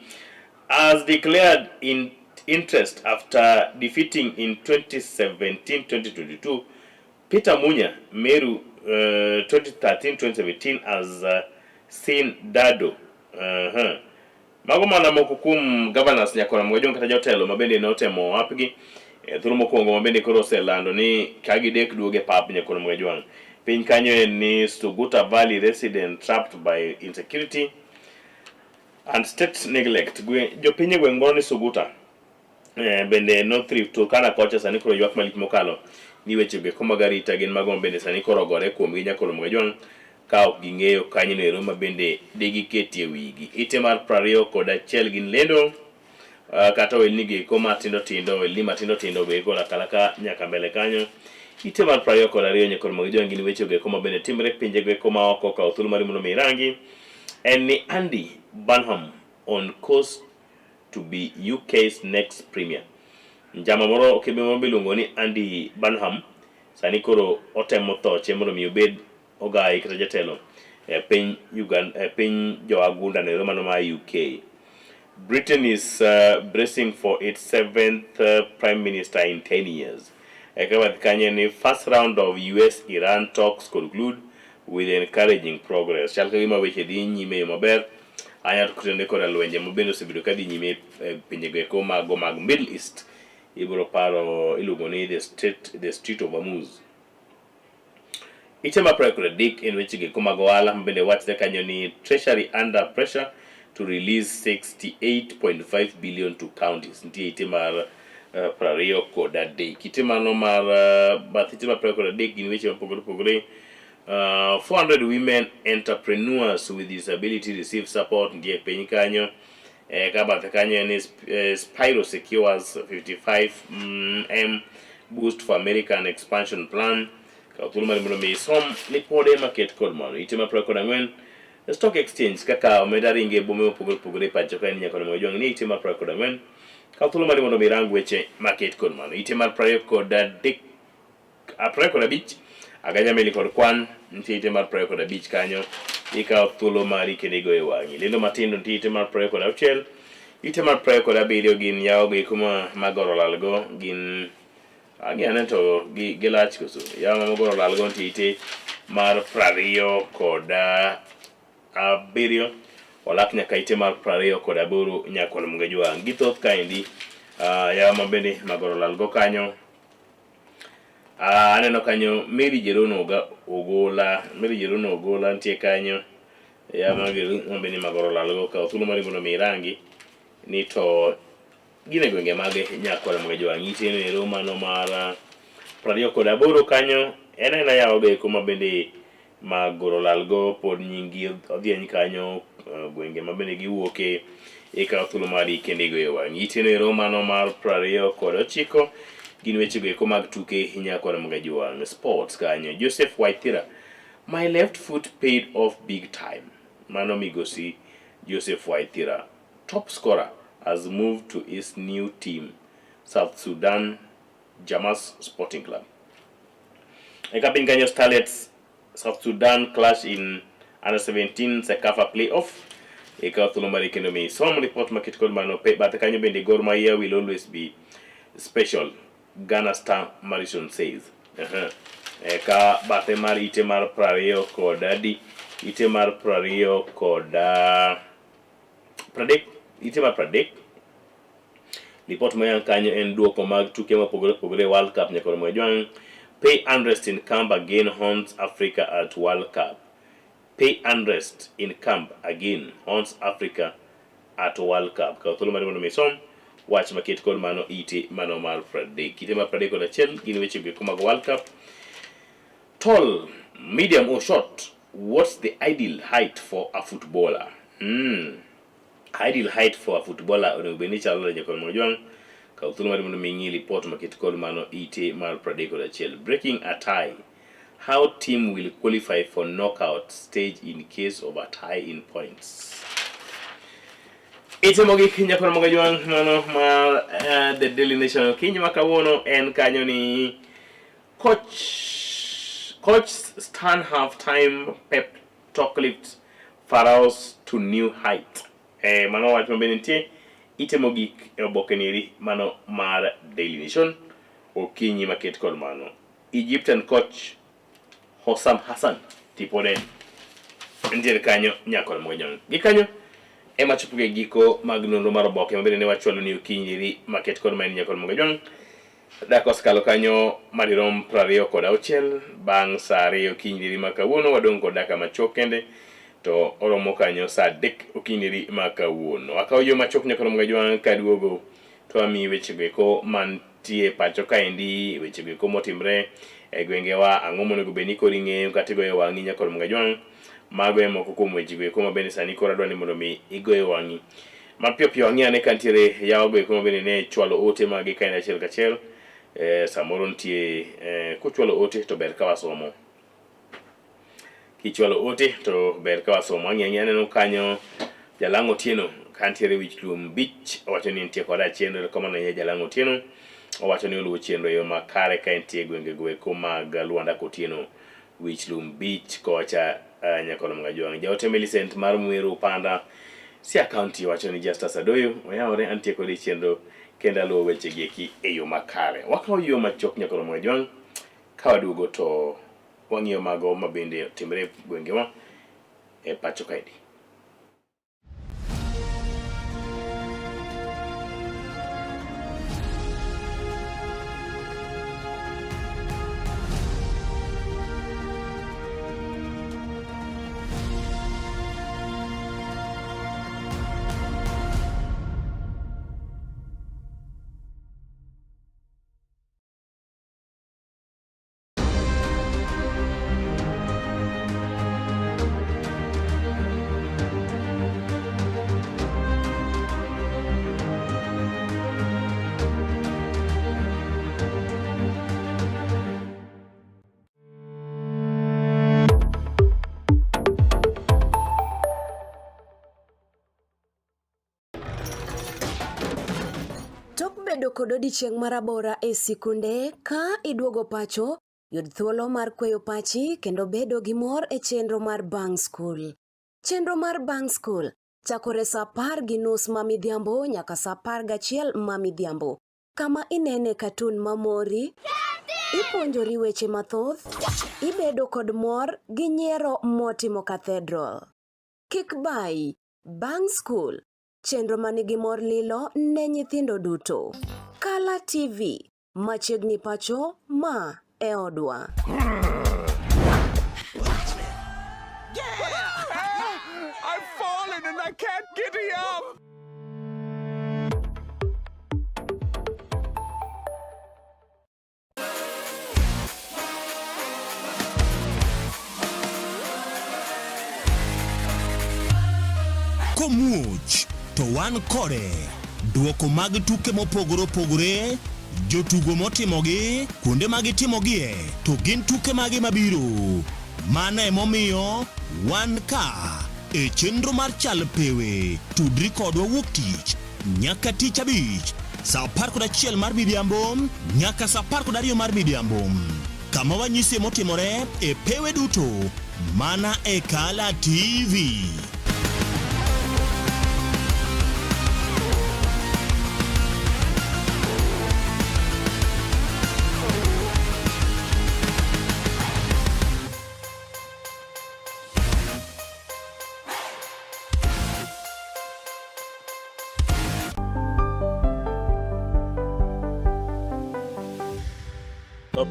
has declared in interest after defeating in 2017-2022 Peter Munya Meru 2013-2017 as seen Dado. Mago mana moko kuom governors nyakora Mgajong kata jotelo ma bende notemo apgi e thuolo mokwongo ma bende koro oselando ni ka gidek duoge pap nyakora Mgajwang'. Piny kanyo en ni Suguta Valley resident trapped by insecurity. And state neglect. Gwe, jopiny e gweng' moro ni Suguta eh, bende North Rift Turkana kocha sani koro ywak malich mokalo ni weche go eko mag arita gin mago ma bende sani koro ogore kuomgi nyaka Ramogi Ajwang' ka ok ging'eyo kanyono ero ma bende digiketie wigi. Ite mar 21 gin lendo uh, kata ohelni go eko matindo tindo, ohelni matindo tindo go eko lakalaka nyaka mbele kanyo. Ite mar 22 nyaka Ramogi Ajwang' gin weche go eko ma bende timre pinje go eko ma oko kawo thuolo mari mondo mi irangi en ni Andy Burnham on course to be UK's next premier. Njama moro okembe moro miluongo ni Andy Burnham sani koro otemo thoche mondo mi obed ogayi kata jatelo e piny Uganda, e piny joagunda no mano mar UK. Britain is bracing for its seventh prime minister in 10 years. Eka bath kanyo ni first round of US-Iran talks conclude with encouraging progress. Chal ka gima weche dhi nyime e yo maber ahinya to kotenore koda lwenje ma bende osebedo ka dhi nyime e pinjego eko mago mag Middle East. Ibiro paro iluongo ni the state, the Strait of Hormuz. Ite mar 23 en weche go eko mag ohala ma bende wachre kanyo ni Treasury under pressure to release 68.5 billion to counties. Nitie ite mar 23. Ite mano mar bath ite mar 23 gin weche mopogore opogore. 400 women entrepreneurs with disability receive support nitie piny kanyo. Ka bathe kanyo en ni Spiro secures 55 M boost for American expansion plan. Kaw thuolo mari mondo mi isom lipode maket kod mano. Ite mar 24 Stock Exchange kaka omenda ringe e bombe mopogore opogore e pacho ka en nyaka onego ojwang' ni ite mar 24. Kaw thuolo mari mondo mi irang weche maket kod mano. Ite mar 23 25 aganya meli kod kwan nitie ite mar 25 kanyo ikawo thuolo mari kendo igoyo wang'i. Lendo matindo nitie ite mar 26 ite mar 27 gin yawo go eko ma magoro lalgo gin ang'i ane to gi gilach koso yawo ma magoro lalgo nitie ite mar 27 olak nyaka ite mar 28 nyakwar Mungejwang' gi thoth kaendi yawo ma bende magoro lalgo kanyo. Aneno kanyo Mary Jerono Ogola, Mary Jerono Ogola nitie kanyo. Ya magi ng'ombe ni magoro lalgo kaw thuolo mari mondo mi irangi ni to gin e gwenge mage nyakwar Mungejwang' ite no ero mano mar 28 kanyo en aena yawo go eko ma bende magoro lalgo pod nyinggi odhieny kanyo gwenge ma bende giwuoke ikawo thuolo mari kendo igoyo wang'i iteno ero mano mar 29 gin weche go eko mag tuke nyakwar Mungejwang' sports kanyo Joseph Waithira my left foot paid off big time mano migosi Joseph Waithira top scorer has moved to his new team South Sudan Jamas Sporting Club. Eka piny kanyo Starlets South Sudan clash in under 17 Sekafa playoff. Ikawo thuolo mari kendo mi som report maket kod mano pe bathe kanyo bende Gor Mahia will always be special Ghana star Marison says. Eka bathe mar ite mar 20 kod adi ite mar 20 kod 30 ite mar 30 Lipot moyang kanyo en duoko mag tuke mopogore opogore e World Cup nyaka Ramogi Ajwang'. Pay unrest in camp again haunts Africa at World Cup. Pay unrest in camp again haunts Africa at World Cup. Kaw thuolo mari mondo mi isom wach maket kod mano ite mano mar 30. Ite mar 31 gin weche go eko mag World Cup. Tall, medium or short, what's the ideal height for a footballer? Ideal height for a footballer onego bed ni chalo nade nyakwar Mojwang'? Kaw thuolo mari mondo mi ing'i lipot maket kod mano ite mar 31. Breaking a tie. How team will qualify for knockout stage in case of a tie in points. Ite mogik nyakwar Mojwang' mano mar The Daily Nation okinyi ma kawuono en kanyo ni coach Stan half time pep talk lifts Pharaohs to new height. Mano wach ma bende nitie ite mogik e oboke nieri mano mar Daily Nation okinyi maket kod mano. Egyptian coach Hossam Hassan tipone nitiere kanyo nyakor Mojong. Gi kanyo ema chopo e giko mag nonro mar oboke ma bende ne wachwalo ni okinyi nieri maket kod maen nyakor Mojong. Dakika osekalo kanyo madirom 26 bang' saa 2 okinyi diri ma kawuono wadong' kod dakika machuok kende. to oromo kanyo saa 3 okinyi ma kawuono. Akawo yo machuok nyaka romo gajwang' kaduogo to amiyi wechego eko mantie pacho kaendi, wechego eko motimre e gwengewa, ang'o monego bed ni koro ing'eyo kata igoyo wang'i nyaka romo gajwang'. Mago e moko kuom wechego eko ma bende sani koro adwa ni mondo mi igoyo wang'i. Mapiyo piyo ang'i ane ka nitiere yawago eko ma bende ne chwalo ote magi kaendi achiel kachiel. Samoro nitie kuchwalo ote to ber ka wasomo. Kichwalo ote to ber ka wasomo. Ang'i ang'i aneno kanyo Jalang' Otieno kantiere wich lum beach owacho ni nitie koda chenro erokamano ahinya Jalang' Otieno owacho ni oluwo chenro e yo makare ka entie e gwenge go eko mag Luanda Kotieno wich lum beach kocha Nyakono Mgajwang'. Jaote Millicent mar Mweru Panda Siaya County wacho ni Justus Adoyo oyawore antie kode e chenro kendo aluwo weche gi eki e yo makare. Wakawo yo machuok Nyakono Mgajwang' ka waduogo to wang'iyo mago ma bende timre e gwengewa e pacho kaendi. Tok bedo kod odiechieng' marabora e sikunde, ka iduogo pacho, yud thuolo mar kweyo pachi kendo bedo gi mor e chenro mar bang' skul. Chenro mar bang' skul chakore sa 10:30 ma midhiambo nyaka sa 11 ma midhiambo, kama inene katun mamori, ipuonjori weche mathoth, ibedo kod mor gi nyiero motimo cathedral. Kik bayi, bang' skul, chenro ma nigi mor lilo ne nyithindo duto. Kala TV, machiegni pacho, ma e odwa. I've fallen and I can't get up. Komuoch to wan kode. Duoko mag tuke mopogore opogore, jotugo motimogi, kuonde ma gitimogie, to gin tuke mage mabiro. Mano emomiyo wan ka e chenro mar Chal Pewe. Tudri kodwa wuok tich nyaka tich abich saa 11 mar midhiambo nyaka saa 12 mar midhiambo kama wanyisie motimore e pewe duto mana e Kala TV.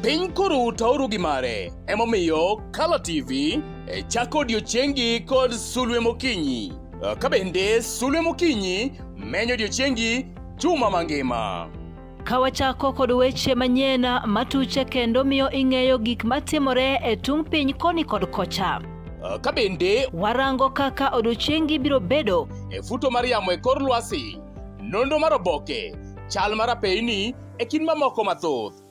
Piny koro utauru gi mare, emomiyo Kala TV e chako odiechiengi kod sulwe mokinyi. Ka bende sulwe mokinyi menyo odiechiengi juma mangima. Ka wachako kod weche manyien matuche kendo miyo ing'eyo gik matimore e tung' piny koni kod kocha. Ka bende warango kaka odiechiengi biro bedo e futo mar yamo e kor lwasi, nonro mar oboke, chal mar apeyni e kind mamoko mathoth.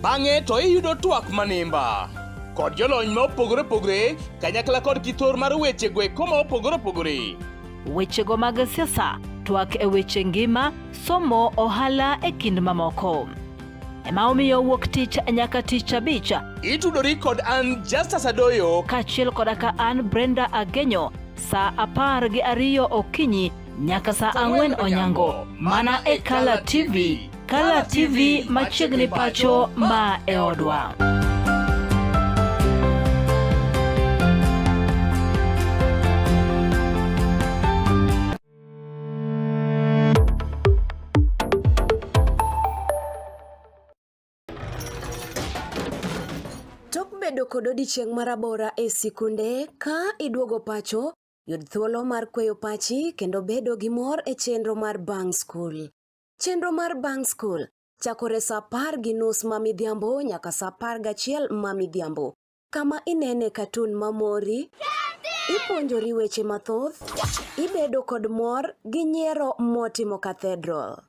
Bang'e to iyudo twak manimba kod jolony ma opogore opogore kanyakla kod kithor mar weche go eko ma opogore opogore. Wechego mag siasa, twak e weche ngima, somo, ohala e kind mamoko. Ema omiyo wuok tich nyaka tich abich. Itudori kod an Justus Adoyo kaachiel koda ka an Brenda Agenyo saa 12 okinyi nyaka saa 4 onyango mana e Kala TV. Kala TV machiegni pacho ma e odwa. Tok bedo kod odiechieng' marabora e sikunde, ka iduogo pacho, yud thuolo mar kweyo pachi kendo bedo gi mor e chenro mar bang' skul. Chenro mar bang' skul chakore sa 10:30 ma midhiambo nyaka sa 11 ma midhiambo, kama inene katun mamori, ipuonjori weche mathoth, ibedo kod mor gi nyiero motimo cathedral.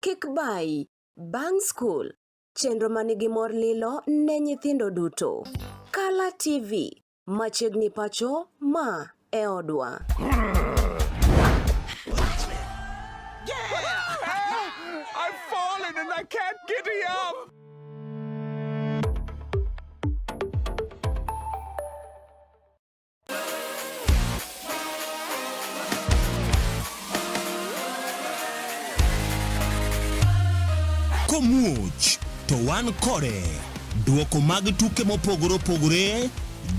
Kik bayi, bang' skul, chenro manigi mor lilo ne nyithindo duto. Kala TV, machiegni pacho, ma e odwa. I've fallen and I can't get up. Komuoch to wan kode. Duoko mag tuke mopogore opogore,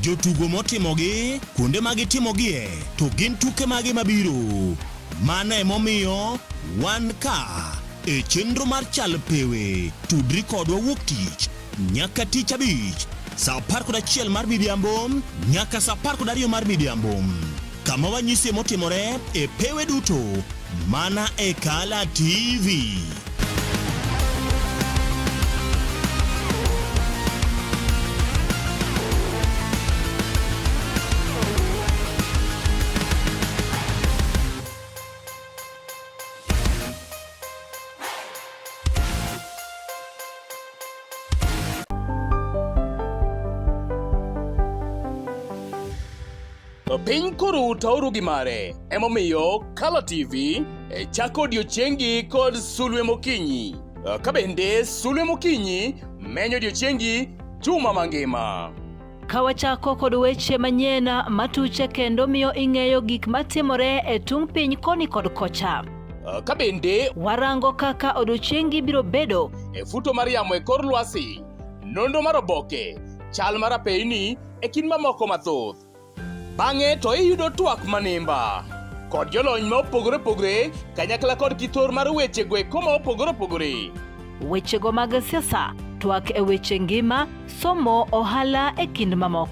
jotugo motimogi, kuonde ma gitimogie, to gin tuke mage mabiro. Mano emomiyo wan ka e chenro mar Chal Pewe. Tudri kodwa wuok tich nyaka tich abich saa 11 mar midhiambo nyaka saa 12 mar midhiambo kama wanyisie motimore e pewe duto mana e Kala TV. Piny koro tauru gi mare, emomiyo Kala TV e chako odiechiengi kod sulwe mokinyi. Ka bende sulwe mokinyi menyo odiechiengi juma mangima. Ka wachako kod weche manyien matuche kendo miyo ing'eyo gik matimore e tung' piny koni kod kocha. Ka bende warango kaka odiechiengi biro bedo e futo mar yamo e kor lwasi, nonro mar oboke, chal mar apeyni e kind mamoko mathoth. Bang'e to iyudo twak manimba kod jolony ma opogore opogore kanyakla kod kithor mar weche go eko ma opogore opogore. Wechego mag siasa, twak e weche ngima, somo, ohala e kind mamoko.